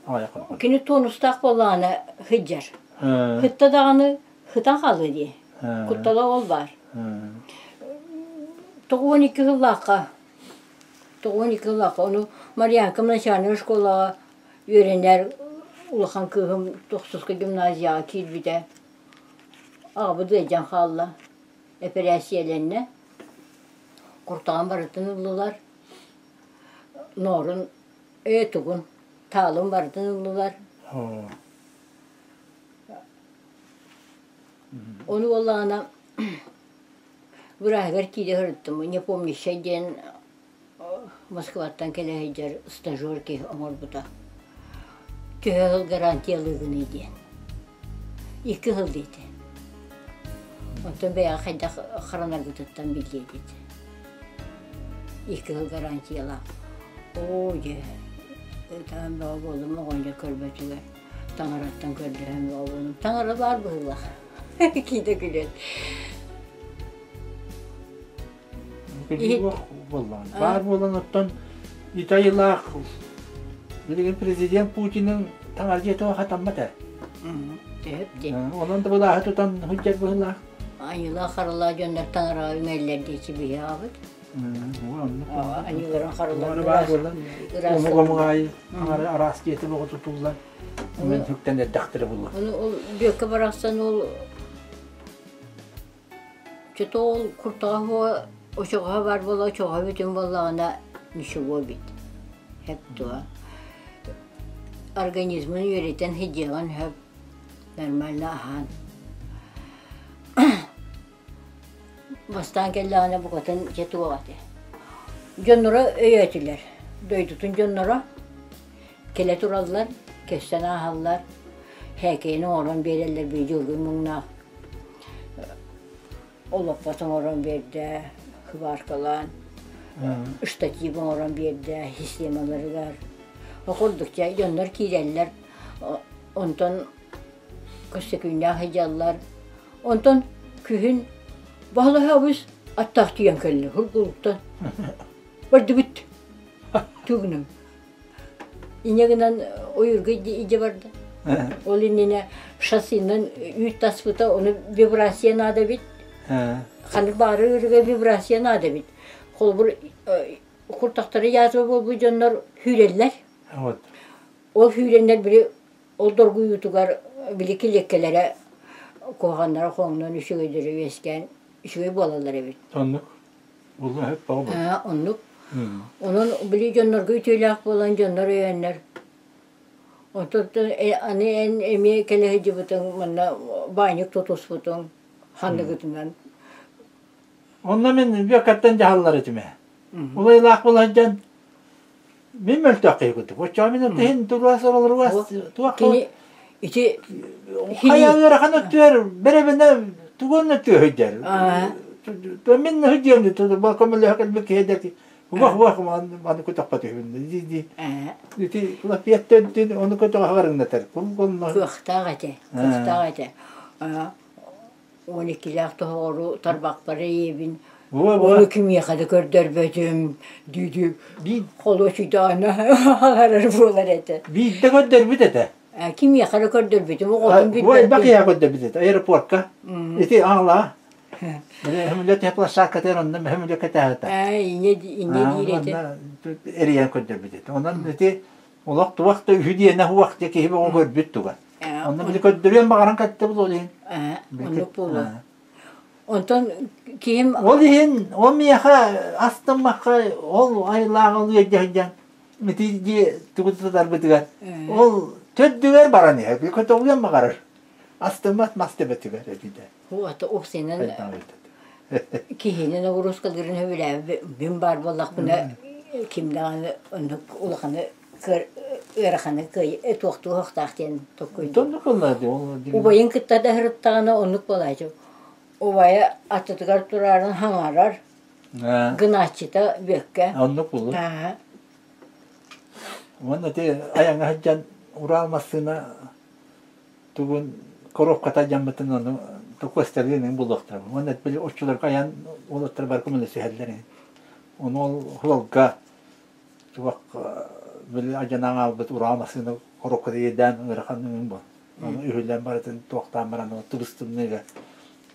Аҕыйах Кини тонустаах буоллаҕына сылдьар. Сытта даҕаны сытан хаалыа дии. Куттала ол баар. 92 сыллаахха 92 сыллаахха ону Марьянка начальнай школаҕа үөрэнэр улахан кыыһым тохсуска гимназияҕа киирбитэ. Аҕабыт ыалдьан хаалла. Эпэрээссийэлэннэ. Куртаҕын барытын ыллылар. Ноорун ээ тугун таалын барытын ыллылар. Ону буоллаҕына бырааһыгар киирэ сырыттым. Непомнящай диэн Москваттан кэлэ сылдьар стажер киһи оҥорбута. Төһө сыл гарантиялыыгыный диэн. Икки сыл диэтэ. Онтон бэйэҕэ хайдах харанаргытыттан биллиэ диэтэ. Икки сыл гарантиялаах. Оо дьэ, ытаан бөҕө буоллум оҕонньор көрбөтүгэр. Таҥараттан көрдөһөн бөҕө буоллум. Таҥара баар быһыылаах. Киитэ күлэн. Буоллаҕына. Баар буолан оттон итайылаах билигин президент Путинын таҥара дьиэтэ хатаммат ээ. Төһөп дии. Онон да былааһы тутан сылдьар быһыылаах. Айыылаах харалаах дьоннор таҥараҕа үҥэллэр диэчи биһи аҕабыт. Аньыыларын харыларын баар буолан омук омук аайы араас дьиэтэ боҕо тутуллан мен сүктэн эрдэхтэрэ булла. Ону ол Бүөккэ барахсан ол Чото ол куртаҕа очоҕоһо баар буола очоҕоһо бүтүн буоллаҕына ничего бит. Хэп туо. Организмын үөрэтэн сидиэҕин хөп нормально аһаан. Бастаан кэллэҕинэ букатын дьэ туох этэ. Дьонноро өйөөтүлэр. Дойдутун дьонноро кэлэ тураллар, кэссэн ааһаллар, һээкэйин оҥорон биэрэллэр биир муҥнаах олоппос оҥорон биэрдэ, хыбааркалаан, штатив оҥорон биэрдэ системаларыгар. Ол курдук дьэ дьоннор киирэллэр, онтон көстөкүүннээх сылдьаллар. Онтон күһүн баһылаһабыс аттаах тиийэн кэллэ Сургуулуктан. Бардыбыт. Тугунан. Инньэ гынан ойуурга илдьэ барда. Ол иннинэ шассинан үүт таспыта, ону вибрация наада эбит. Ханнык баҕарар ыарыыга вибрация наада эбит. Холобур, куртахтара язва буолбут дьоннор сүүрэллэр. Ол сүүрэннэр били ол доргуйуутугар били килиэккэлэрэ куһаҕаннара хоҥнон үчүгэйдэрэ үөскээн үчүгэй буолаллар эбит. Оннук. Оннук. Онон били дьоннорго үтүөлээх буолан дьоннор өйөөннөр. Онтон аны эн эмиэ кэлэ сылдьыбытыҥ манна баанньык тутуспутуҥ ханныгытынан. Онно мин Бүөккэттэн дьаһаллар этим ээ. Улайлаах буолан дьон мин мөлтөх киһи курдук. Оччоҕо мин иһин туруас олоругас туох Кини ити хайа ыарахан өттүгэр бэрэбинэ тугун өттүгэр сылдьар. Мин сылдьыам көмөлөһө кэлбит киһи дэ Убах убах маны көтөхпөт үһүбүн дии дии. Ити лапиаттан ону көтөҕө барыҥнатар. Кыахтаах этэ, кыахтаах этэ. 12-лээх тоһоҕору тарбахпар ийэбин ону кимиэхэ да көрдөрбөтүм дүү-дүү холуочуйдаҕына аҕарар буолар этэ. Биирдэ көрдөрбүт этэ. Кимиэхэ да көрдөрбүтүм оҕотун билбэппин. Элбэх киһиэхэ көрдөрбүт этэ аэропортка. Ити аҥла Мөһүмүлэ площадкатыгар онно мөһүмүлэ кэтээһитэ. Инньэ диир этэ. Эрийэн көрдөрбүт этэ. Онон ити олох туох да үһү диэнэ уох дьэ киһи бөҕө көрбүт туга. Онно били көрдөрүөн баҕаран кэтте бул ол иһин. Оннук буолуо. Онтон киһим Ол иһин ол миэхэ астыммакка ол айылааҕы ол ыалдьа сылдьан ити дии тугу тутарбытыгар ол төрдүгэр баран иһэр көтөҕүөн баҕарар. Астыммат мас төбөтүгэр этитэ. Ата уксинан киһини ноҕуруускалыырын сөбүлээбит баар буоллахпына ким даҕаны оннук улаханы ыараханы туохтуу уохтаах диэн толкуйдуур. Оннук буолла ол Убайын кытта да сырыттаҕына оннук буолааччы. Убайа аттытыгар тураарын хаҥарар, гынааччыта Бүөккэ. Оннук буолуо. Уонна ити айаҥҥа сылдьан Урал массыына тугун коробката дьаммытын ону токуосталыын булуохтара. Уонна били оччолорго айан уолаттар бары көмөлөсүһэллэр. Ону ол суолга туох били адьанаан аалбыт ураа массыына коробката иэдээн ыарахан үҥүн бу. Ону үһүлэн барытын туохтаан баран ол тыбыс-тымныыга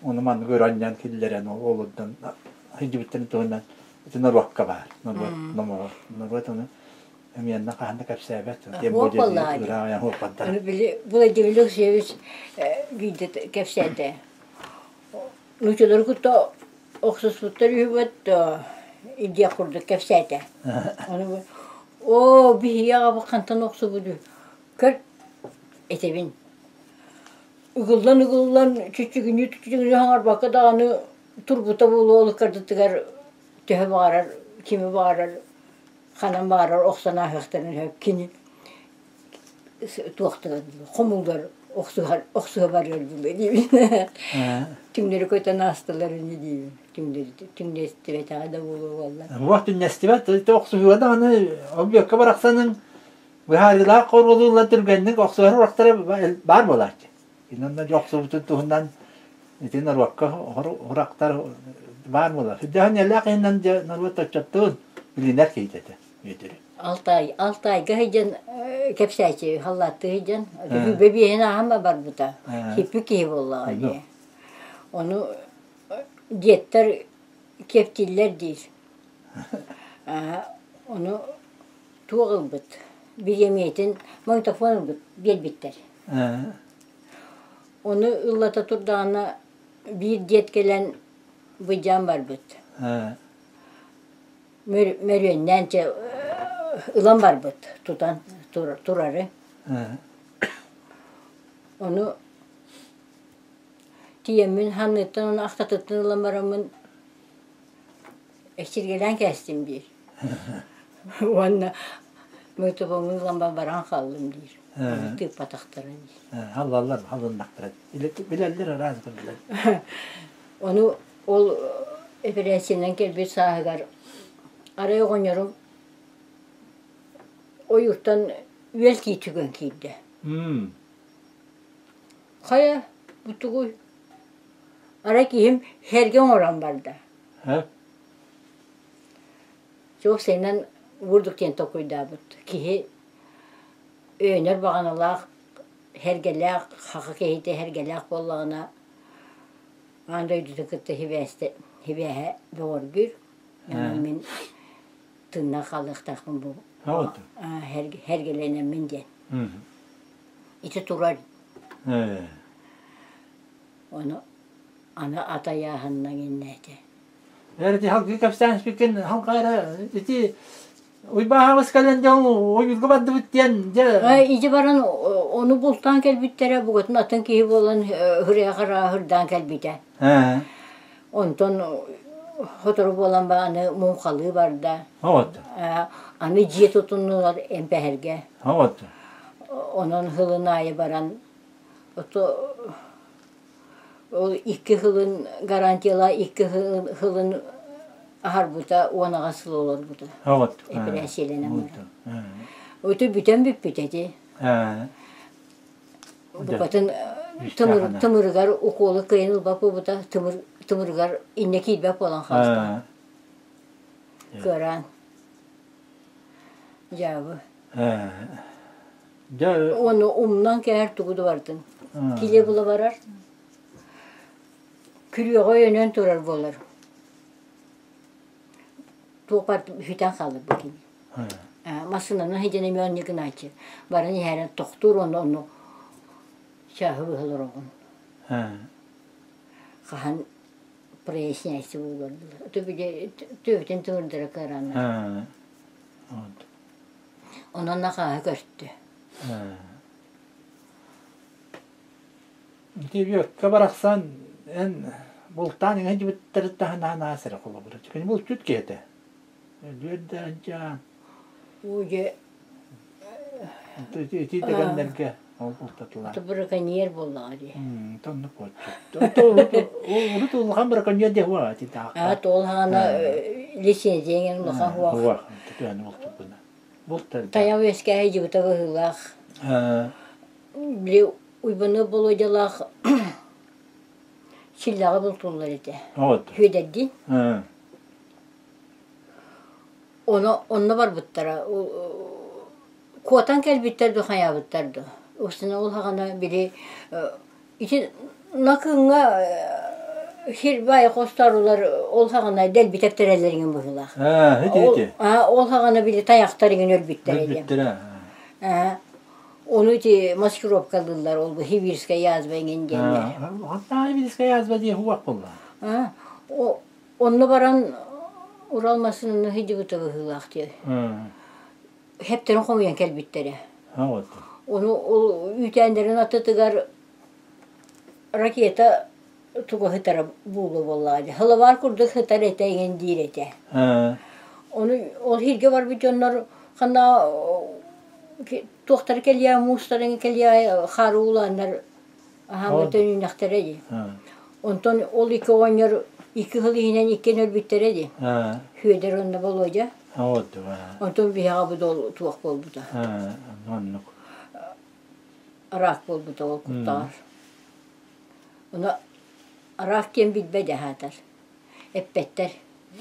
ону маннык өрө анньан киллэрэн ол олордон сылдьыбыттарын туһунан ити норуокка баар. Норуот номоҕор. Норуот ону Эмиэннэ хаһан да кэпсээбэт. Аны били Владимир Алексеевич биирдэ кэпсээтэ. Нуучалары кытта охсуспуттар үһүбэт диэх курдук кэпсээтэ. Ону оо биһиги аҕабыт хантан охсубут үһү. Көр этэбин. Ыгыллан-ыгыллан чүччүгүнүү-чүччүгүнүү хаҥарбакка даҕаны турбута буолуо ол ыккардытыгар төһө баҕарар кими баҕарар ханан баҕарар охсон ааһыахтарын сөп кини туохтара хомуллар охсуһар охсуһа барыар дылы диибин түҥнэри көтөн аастылар ини диибин түҥнэстибэтэҕэ да буолуо буолла Уох түҥнэстибэт охсуһууга даҕаны объекка барахсаның быһаарыылаах хоруолууллан түргэнник охсуһар урахтара баар буолааччы. Иннинэ охсубутун туһунан ити норуокка урактар баар буолар. Сүрдээх элээх иһинэн дьэ норуот оччоттуун билинэр киһитэ этэ Бүөтүрү. Алтай, Алтайга сылдьан кэпсээччи халлааттыы сылдьан үбэ биэһин ааһан барбыта. Хиппи киһи буоллаҕа дии. Ону дедтэр кэптииллэр диир. Ону туох ылбыт, бириэмийэтин магнитофон ылбыт, биэрбиттэр. Ону ыллата турдаҕына биир дед кэлэн быдьаан барбыт. Мөрүөннээн чэ ылан барбыт тутан турары. Ону тиийэммин санныыттан уонна ахтатыттан ылан бараммын эчиргэлээн кээстим диир. Уонна мытыбаммын ылан баран хааллым диир. Ону тыыппатахтара диир. Халлаллар, халыннахтара. Билэллэр араас билэллэр. Ону ол эпэрээссийэнэн кэлбит сааһыгар арай оҕонньорум ойууттан үөл кии түгэн киирдэ. Хайа, бу тугуй? Арай киһим сэргэ оҥорон барда. Суох сэнэн бурдук диэн толкуйдаабыт. Киһи өйөнөр баҕаналаах, сэргэлээх, хаха киһитэ сэргэлээх буоллаҕына, аан дойдутун кытта сибээстэ сибээһэ бөҕөргүүр. Онон мин тыыннаах хаалыахтаахпын бу сэргэлэнэммин диэн. Ити турар. Ону аны атайааһыннаҥ иннээтэ. Эр ити халгыы кэпсээн испиккин халҕа ити Уйбааһабыс кэлэн дьон ойуурга бардыбыт диэн дьэ Ити баран ону бултаан кэлбиттэрэ бугатын атын киһи буолан хырыа хырдаан кэлбитэ. Онтон сотору буолан ба аны муҥхалыы барда. Аны дьиэ тутуннулар эмпэһэргэ. Онон сылын аайы баран ол икки сылын гарантияла икки сылын аһарбыта 18 сыл олорбута. Эпэрээссийэлэнэн баран. Өтө бүтэн бүппүт эти. Букатын тымырыгар укуолу кыайан ылбат буолбута, тымырыгар иннэ киирбэт буолан хаалта. Кыараан. Дьаабы. Ону умнан кэһэр тугу да бардын. Киле була барар. Күрүөҕэ өйөнөн турар буолар. Туох бар бүтэн хаалар бу кини. Массыынаны сылдьан эмиэ оннук гынааччы. Баран иһэрин тохтуур уонна онно чааһы быһа олороҕун. Хаһан проясняйся буолуор дылы. Төбүтэ төбүтүн тыҥырдара кыарааннар. Онон нахааһы көртө. Ити Бүөккэ барахсан эн бултаан иҥэн дьибиттэри таһынаан аас эрэ холобура. Кини булчут киһи этэ. Өлүөрдээн Уже Ити дэгэннэргэ ол бултатылар. Браконьер буоллаҕа дии. Тоннук Урут улахан браконьер диэ хуа ити Аа тоол хаана лицензияҥ улахан хуа. Хуа. Түһэн бултуппуна. Бултар. Тайа үөскээһи дьыбыта быһыылаах. Били Уйбаны Болуодьалаах Силлэҕэ бултууллар этэ. Сүөдэрдиин. Ону онно барбыттара. Куотан кэлбиттэр дуу, хайаабыттар дуу. Устина ол саҕана били ити Накыҥҥа сир баайы хостоорулар ол саҕана дэлби тэптэрэллэр иҥин быһыылаах. Ол саҕана били тайахтар иҥин өлбүттэрэ диэн. Ону ити маскировкалыыллар ол сибирская язва иҥин диэннэр. Сибирская язва диэн хуах буолла. Онно баран Урал массыынаны сылдьыбыта быһыылаах дии. Хэптэрин хомуйан кэлбиттэрэ. Ону ол үүтээннэрин аттытыгар ракета туга сытара буолуо буоллаҕа дии. Сылабаар курдук сытар этэ иҥин диир этэ. Ону ол иһиргэ барбыт дьоннор ханна туохтара кэлиэ, муустарын кэлиэ хаары уулааннар аһааммыт төнүннэхтэрэ дии. Онтон ол икки оҕонньор икки сыл иһинэн иккиэн өлбүттэрэ дии. Сүөдэр уонна Володя. Онтон биһиэхэ бу дол туох буолбута. Оннук. Рак буолбута ол куттаҕар. Ону рак диэн билбэт аһаатар. Эппэттэр.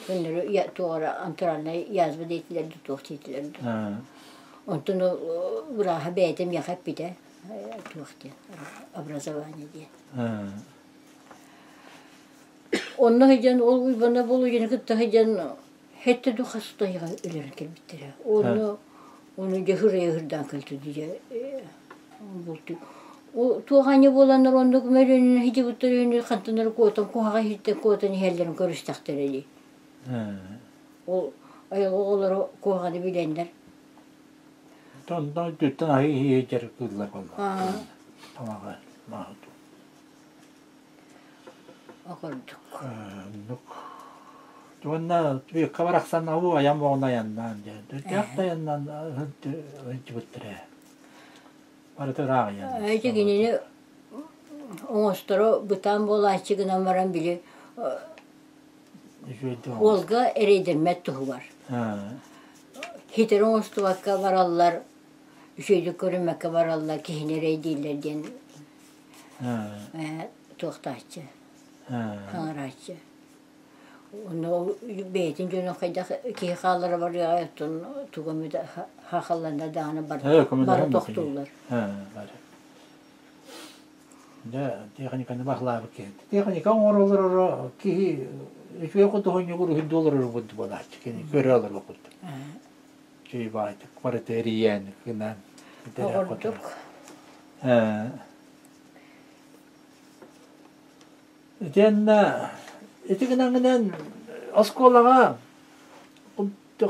Көннөрү туох эрэ антральнай язва диэтилэр дуу, туох диэтилэр дуу. Онтон ол бырааһа бэйэтэ миэхэ эппитэ туох диэн образование диэн. Онно сылдьан ол Уйбана Болуодьаны кытта сылдьан Хэттэ ду хастайга өлөрөн кэлбиттэрэ. Онно ону дьэ хырайа хырдаан кэлтэ дьэ булту. Ол туох аньа буоланнар оннук мөрүөнүн хидибуттар үөнү хантанары куотан куһаҕан иһиттэн куотан иһэллэрин көрүстэхтэрэ дии. Ол айылҕа оҕолоро куһаҕаны билэннэр. Онтон үттүттэн аһыы иһии дьарыктыыллар буолла. Тамаҕа маһыту. Окурдук. Оннук. Уонна туйукка барахсан уу айан боҕун айаннаан диэн. Төрдөх да айаннаан сылдьыбыттара. Барыта ыраах айан. Эти кинини оҥосторо бытаан буолааччы гынан баран били уолга эрэйдэммэт туһугар. Хитэри оҥостубакка бараллар, үчүгэйдик көрүммэккэ бараллар, киһини эрэйдииллэр диэн туохтааччы, хаҥарааччы. Онно ол бэйэтин дьонун хайдах киһи хааллара барыаҕай, оттон тугу эмит хахалланна даҕаны бары тохтууллар. Дьэ, техниканы баһылаабыт киһи. Техника оҥоролоро киһи үчүгэй худуоһунньугур үһүн олорор курдук буолааччы. Кини көрө олорор курдук. Үчүгэй баайтык барыта эрийээн гынан. Оҕордук. Итиэннэ ити гынан оскуолаҕа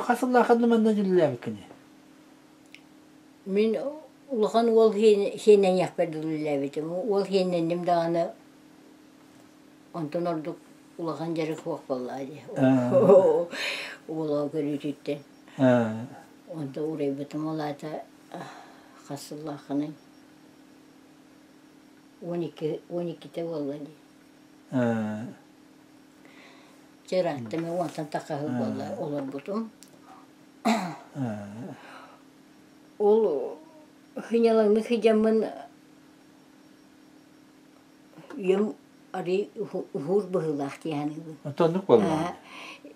хас сыллаахха манна үлэлээбиккиний? Мин улахан уол сиэннэниэхпэр дылы үлэлээбитим. Уол сиэннэнним даҕаны онтон ордук улахан дьарык суох буоллаҕа дии. Уолуга көрүүтүттэн. Онто уурайбытым ол аата хас сыллааххыный? 12 12-тэ буолла дии. Чэ ыраатта мин уонтан тахха сыл буолла олорбутум. Ол сынньалаҥнык сылдьаммын үйэм арыый уһуур быһыылаах дии саныыбын. Оннук буолла.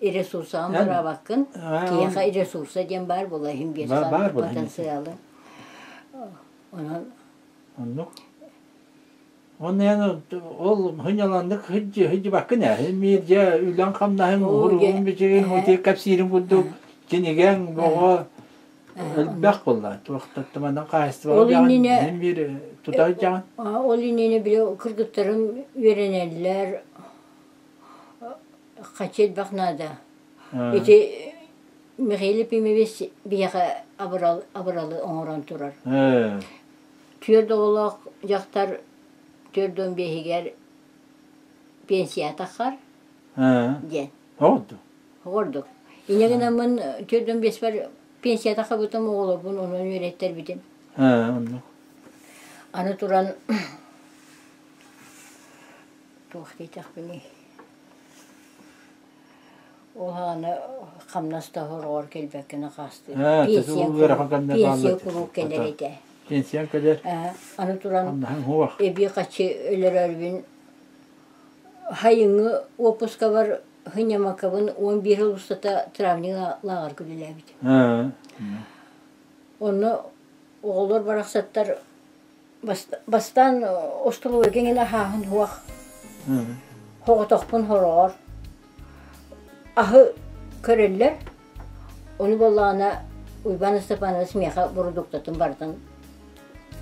Ресурсаҕын бараабаккын. Киһиэхэ ресурса диэн баар буолла иһин биэс потенциалы. Онон Оннук. Уонна эн ол сынньалаҥнык сылдьыбаккын ээ. Миир дьэ үлэҥ-хамнаһыҥ, уһуругуҥ-бичигиҥ, ити кэпсиириҥ курдук кинигэҥ, оҕо элбэх буолла. Туохтаттаманан хаһаайыстыбаҕа Ол иннинэ иһин биир тута сылдьаҕын. Ол иннинэ били кыргыттарым үөрэнэллэр, хаччы элбэх наада. Ити Михаил Ефимович биһиэхэ абырал, абыралы оҥорон турар. Түөрт оҕолоох дьахтар 45-игэр пенсия таххар диэн. Оҕордук. Оҕордук. Инньэ гынаммын 45-пэр пенсия таххабытым оҕолорбун онон үөрэттэрбитим. Оннук. Аны туран туох диэтэхпиний Ол аана хамнас да сороҕор кэлбэккин акаастыыр. Пенсия куруук кэлэр этэ. Пенсияҥ кэлэр. Аны туран эбии хаччы өлөрөрбүн сайыҥҥы уоппускабар сынньамаккабын 11 сыл устата травник лааҕырга үлэлээбитим. Онно оҕолор барахсаттар Бастаан остолобуойга эҥин аһааһын суох. Соҕотохпун хороҕор. Аһы көрөллөр. Ону буоллаҕына Уйбаан Степанович миэхэ бородууктатын барытын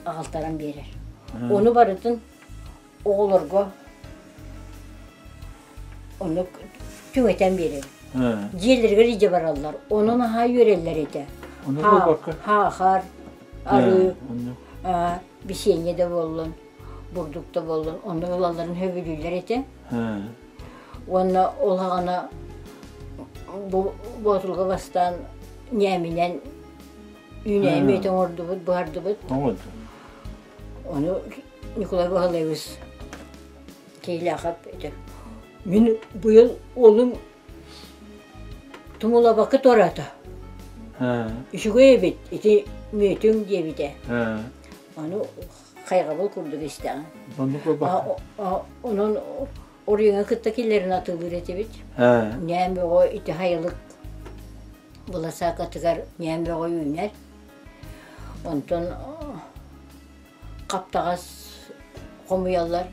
аҕалтаран биэрэр. Ону барытын оҕолорго оннук түҥэтэн биэрэбин. Дьиэлэригэр илдьэ бараллар. Онон аһаа үөрэллэр этэ. Хаахар, арыы, бисиэнньэ да буоллун, бурдук да буоллун, онно ылалларын сөбүлүүллэр этэ. Уонна ол аҕана бу боотулга бастаан ньээминэн үүнээйи мүөтэ оҥордубут, буһардыбыт. Ону Николай Баһылайабыс Киһилээхэп этэр: «Мин быйыл уолум Тумулабакка туораата. Үчүгэй эбит, ити мүөтүҥ» диэбитэ. Ону хайҕабыл курдук истэҕин. Онон оройуоҥҥа кытта киллэрин атыылыыр этибит. Ньээм бөҕө ити хайылык быласаакатыгар ньээм бөҕө үүнэр. Онтон хаптаҕас хомуйаллар.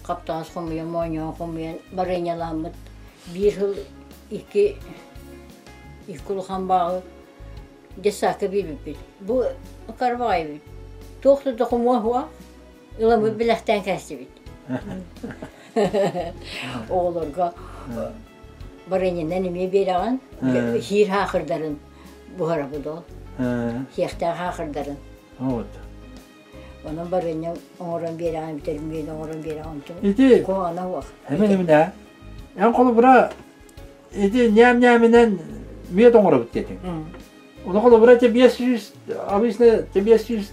Хаптаҕас хомуйан, моонньоон хомуйан барыанньалааммыт биир сыл икки Икки улахан бааҕы детсадка биэрбиппит. Бу карбаҕай эбит. Туох да докумуон суох. Ыламмыт бэлэхтээн кээстибит. Оҕолорго барынньанан эмиэ биэрэҕин, сиир хаахырдарын буһарабыт ол. Сиэхтээх хаахырдарын. Вот. Онон барыанньа оҥорон биэрэҕин бүтэр мүөл оҥорон биэрэҕин онтун Ити куһаҕана суох. Эмин эминэ эн холобура ити ньээм-ньээминэн мүөт оҥоробут диэтиҥ. Ону холобура те 500 обычно те 500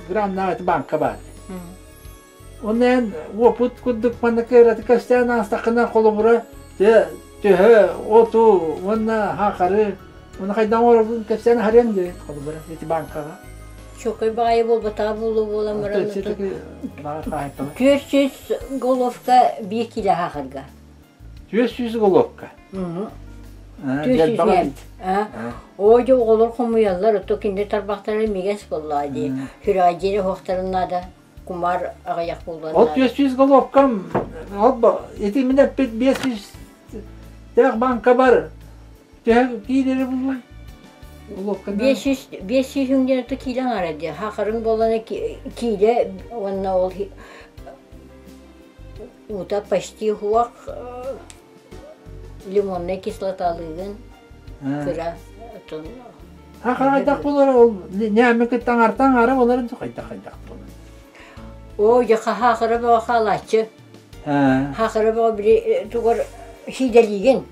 граммнаах ити банка баар. Онно эн уопут курдук манна кыратык көстөөн аастаххына холобура те төһө оту уонна хаахары уонна хайдах оҥоробун кэпсээн аһарыаҥ дии холобура ити банкаҕа. Чокой баҕайы буолбатаҕа буолуо буолан баран 400 головка 1 кило хаахырга. 400 головка. 400 Оо дьэ оҕолор хомуйаллар, ото кинилэр тарбахтара имигэс буоллаҕа дии. Сүрэҕэ дьиэрэ уһуохтарын наада, кумаар аҕыйах буолуон Ол 400 головкам, ол ити мин эппит 500 тээх банка бар. Төһө киилэри булуой? 500 500 үҥдэн ото киилэ аҥаара дии. Хахарыҥ буоллана киилэ уонна ол уута почти суох лимоннай кислоталыыгын кыра отон Хайдах буолар ол ньээми кытта аҥартан аҥара буоларын хайдах хайдах буолар Оо дьэ хаахыра бөҕө хаалааччы. Хаахыра бөҕө били тугар сиидэлиигин.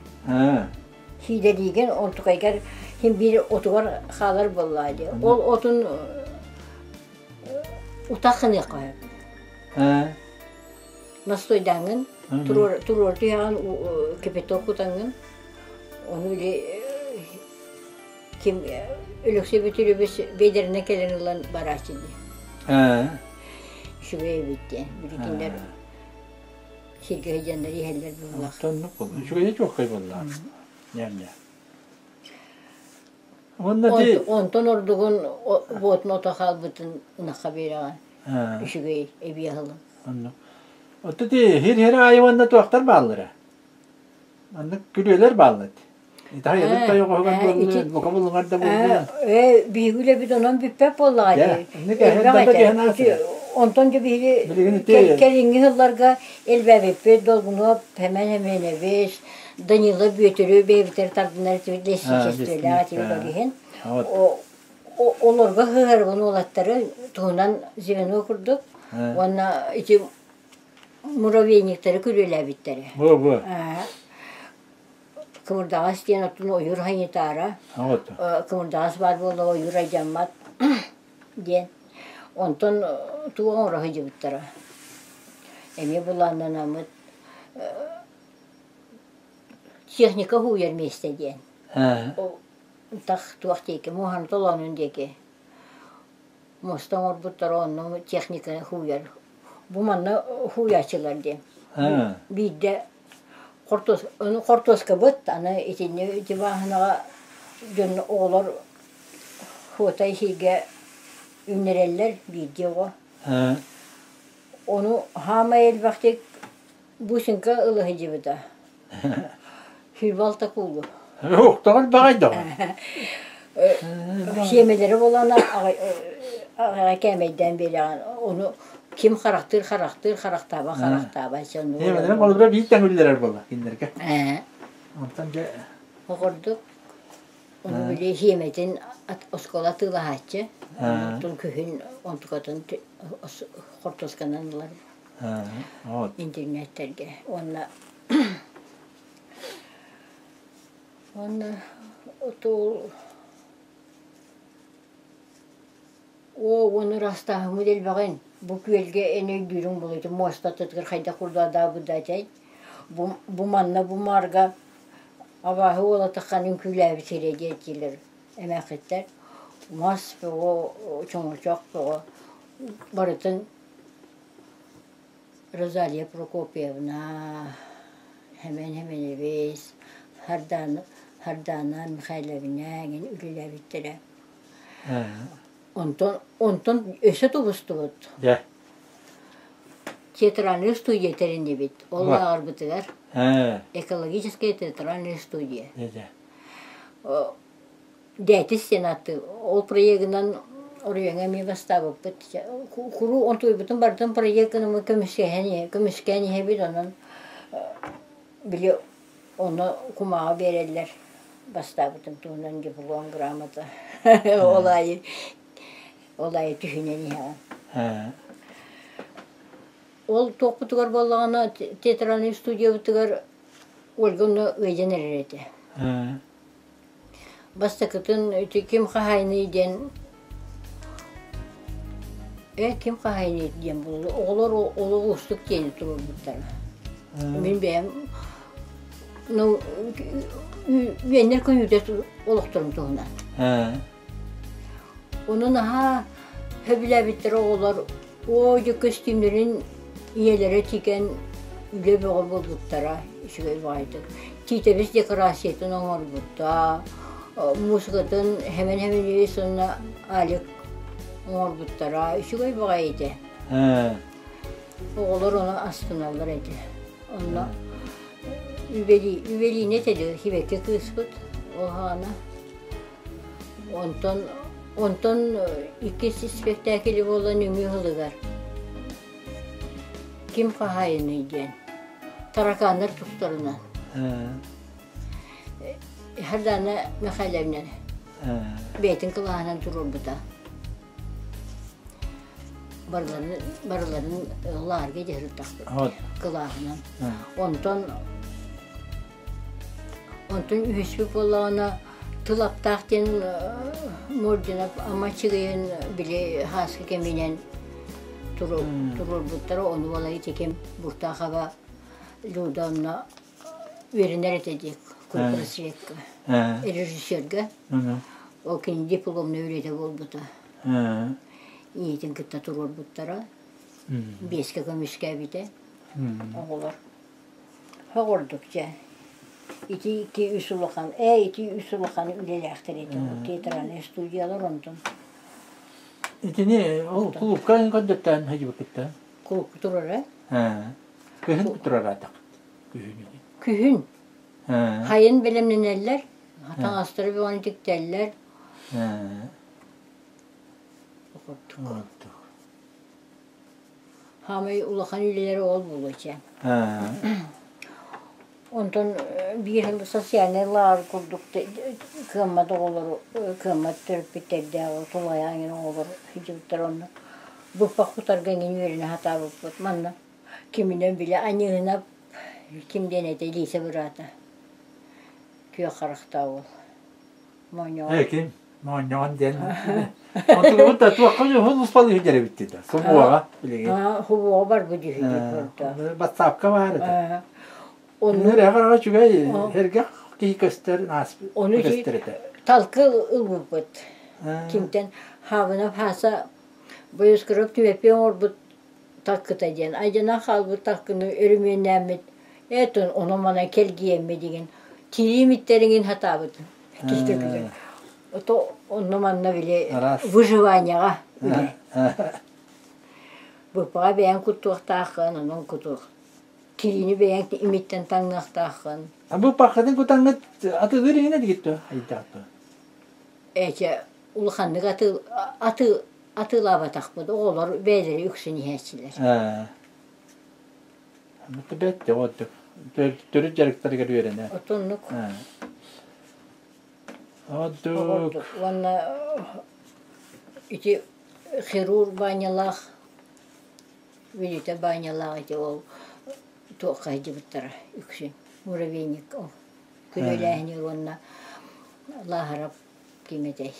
Сиидэлиигин онтукайгар син биир отугар хаалар буоллаа дии. Ол отун утах гыныахха сөп. Настойдааҥҥын туруор түһэҕин кипяток кутаҥҥын ону или ким Өлөксөй Бөтүрүөбүс биэдэринэн кэлэн ылан барааччы дии. Үчүгэй эбит диэн. Билигиннэр сиргэ сылдьаннар иһэллэр быһыылаах. Оннук буолла. Үчүгэйэ чуоккай буолла. Ньэм-ньэ. Уонна ти Онтон ордугун буотун ото хаалбытын ынахха биэрэҕин. Үчүгэй эбии аһылык. Оннук. Отто ти хир-хир аайы уонна туохтар бааллара? Маннык күрүөлэр бааллар. Итаһайабыт тойоҕоһугар буоллун, бука булуҥар да буоллун. Биһиги үлэбит онон бүппэт буоллаҕа дии. Элбэх этэ. Онтон дьэ биһиги кэлиҥҥи сылларга элбээбиппит, Долгунуоп, Сэмэн Сэмэнэбис, Данила Бүөтүрү бэйэбитигэр тардынар этибит, лесничестволаах этибит ол иһин. Олорго сыһыарбын уолаттары туһунан звено курдук уонна ити муравейниктары күрүөлээбиттэрэ. Бу-бу. Кымырдаҕас диэн оттон ойуур санитара. Кымырдаҕас баар буолла ойуур айдьаммат диэн. Онтон тугу оҥоро сылдьыбыттара. Эмиэ былааннанаммыт техника һууйар миэстэ диэн. Тах туох диэки, муоһаны толоонун диэки. Муоста оҥорбуттара онно техника һууйар. Бу манна һууйааччылар диэн. Биирдэ хортуоскабыт аны итиннэ ити бааһынаҕа дьон оҕолор хуотай сиргэ үүннэрэллэр биирдии оҕо. Ону хаамай элбэхтик бусинка ыла сылдьыбыта. Сүүрбэ куулу. Уохтаҕар баҕай даҕаны. Сиэмэлэри булан аҕай кээмэйдээн биэрэҕин. Ону ким харахтыыр харахтыыр, харахтаабат харахтаабат. Сиэмэлэрин холобура биир тэҥ үллэрэр буолла кинилэргэ. Онтон дьэ Оҕордук ону били сиэмэтин оскуола атыылаһааччы. Онтон күһүн онтукатын хортуосканан ылар интернеттэргэ уонна уонна оту оо уону ыраастааһыммыт элбэҕин бу күөлгэ эн өйдүүрүҥ буолуо муоста аттытыгар хайдах курдаадаабыт бу бу манна бу маарга абааһы уола таххан үҥкүүлээбит сирэ диэтилэр эмээхситтэр мас бөҕө чоҥочох бөҕө барытын Розалия Прокопьевна, Сэмэн Сэмэнэбис, Сардаана, Сардаана Михайловна эҥин үлэлээбиттэрэ. Онтон, онтон өссө тубустубут. Дьэ. Театральная студия тэриннибит. Ол ааҕарбытыгар экологическая театральная студия. Дьэ. Дээтис диэн ааттыы. Ол проегынан оройуоҥҥа эмиэ бастаабыппыт. Куруу онтуйбутун барытын проект гынаммыт көмүскэһэн көмүскээн иһэбит онон били онно кумааҕы биэрэллэр бастаабытым туһунан диплом грамота ол аайы ол аайы түһүнэн иһэҕин. Ол туохпутугар буоллаҕына театральнай студиябытыгар Ольга онно ыалдьан эрэр этэ. Бастакытын ити ким хаһаайыный диэн ээ ким хаһаайыный диэн буолла оҕолор олох уустук диэни туруорбуттара. Мин бэйэм ну үөннэр көйүүтэ олохторун туһунан. Ону наһаа сөбүлээбиттэр оҕолор оо дьэ көстүүмнэрин ийэлэрэ тигэн үлэ бөҕө буолбуттара үчүгэй баҕайытык. Тиитэбис декорациятын оҥорбута, музыкатын Хэмэн Хэмэниевич уонна Алик оҥорбуттара үчүгэй баҕайы этэ. Оҕолор ону астыналлар этэ. Онно Үбэлиинэ этэ сибэкки кыыспыт ол хаана. Онтон онтон иккис испэктээкили буолан үҥүү сылыгар ким хаһаайыный диэн таракааннар тустарынан Сардаана Михайловна бэйэтин кылааһынан туруорбута. Барыларын барыларын лаарга дьаһыртахпыт кылааһынан. Онтон Онтон үһүспүт буоллаҕына тыл аптаах диэн Мординов Амма Чыгыйын били һааскы кэминэн туруорбуттара ону буола ити ким Буртахова Люда онно үөрэнэр этэ дии культпросветка режиссерга ол кини дипломнай үлэтэ буолбута ийэтин кытта туруорбуттара биэскэ көмүскээбитэ оҕолор Оҕордук дьэ. Ити икки үс улахан, ээ ити үс улахан үлэлээхтэр этэ театральнай студиялар онтон. Итини ол кулуупка көрдөттөөн сылдьыбыккыт Кулуупка турара. Күһүн турар атах. Күһүн. Күһүн. Хайын бэлэмнэнэллэр, таҥастары бөҕөнү тиктэллэр. Оҕордук. Хаамай улахан үлэлэрэ ол буолуо чэ. Онтон биир сыл социальнай лааҕыр курдук кыаммат оҕолору, кыаммат төрөппүттэрдээх тулаайах эҥин оҕолор сылдьыбыттар онно быппах кутарга эҥин үөрэнэ сатаабыппыт. Манна киминэн билэ Аньыынап ким диэн этэ Лиса быраата күөх харахтаах уол. Моонньоҕон. Ээ ким? Моонньоҕон диэн. Онтугубут да туохха уһун успал үһү эбит да. Субуоҕа билигин. Субуоҕа барбыт үһү диир Батсаапка баар этэ. Онно эрэҕэ үчүгэй эргэх киһи көстөр Ону көстөр этэ. Талкы ылбыппыт. Кимтэн Хабынов Хаса Боюскаров түмэппи оҥорбут таккыта диэн айдьана хаалбыт таккыны өрөмүөннээммит этон ону-маны кэлгийэммит деген тириимиттэриҥин сатаабыт киһи ото онно-манна били выживанияҕа үлэ быппаҕа бэйэҥ куттуохтааххын онон кутуох тириини бэйэҥ имиттэн таҥныахтааххын бу паххытын кутаҥҥыт атыылыыр иҥинэ дигиттө айдаахту эчэ улаханнык аты атыылаабатахпыт оҕолор бэйэлэрэ үксүн иһээччилэр Бэт төрүт дьарыктарыгар үөрэнэ. Отоннук. Одук. Уонна ити хирург Ванялаах, Вилита Ванялаах ити ол туохха сылдьыбыттара үксүн муравейник ол күрүөлээһини уонна Лааһарап ким этэй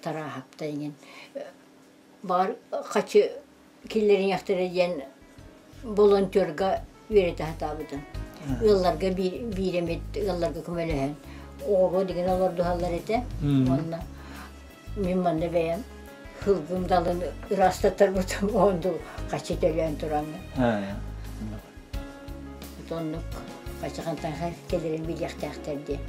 Тарааһапта иҥин баҕар хачы киллэриниэхтэрэ диэн волонтерга үөрэтэ сатаабытым. Ыалларга биир эмит ыалларга көмөлөһөн оҕоҕо деген олордуһаллар этэ. Уонна мин манна бэйэм сылгым далын ыраастаттарбытым онду хачы төлөөн тураҥҥын. Оннук хачы хантан кэлэрин билиэхтээхтэр диэн.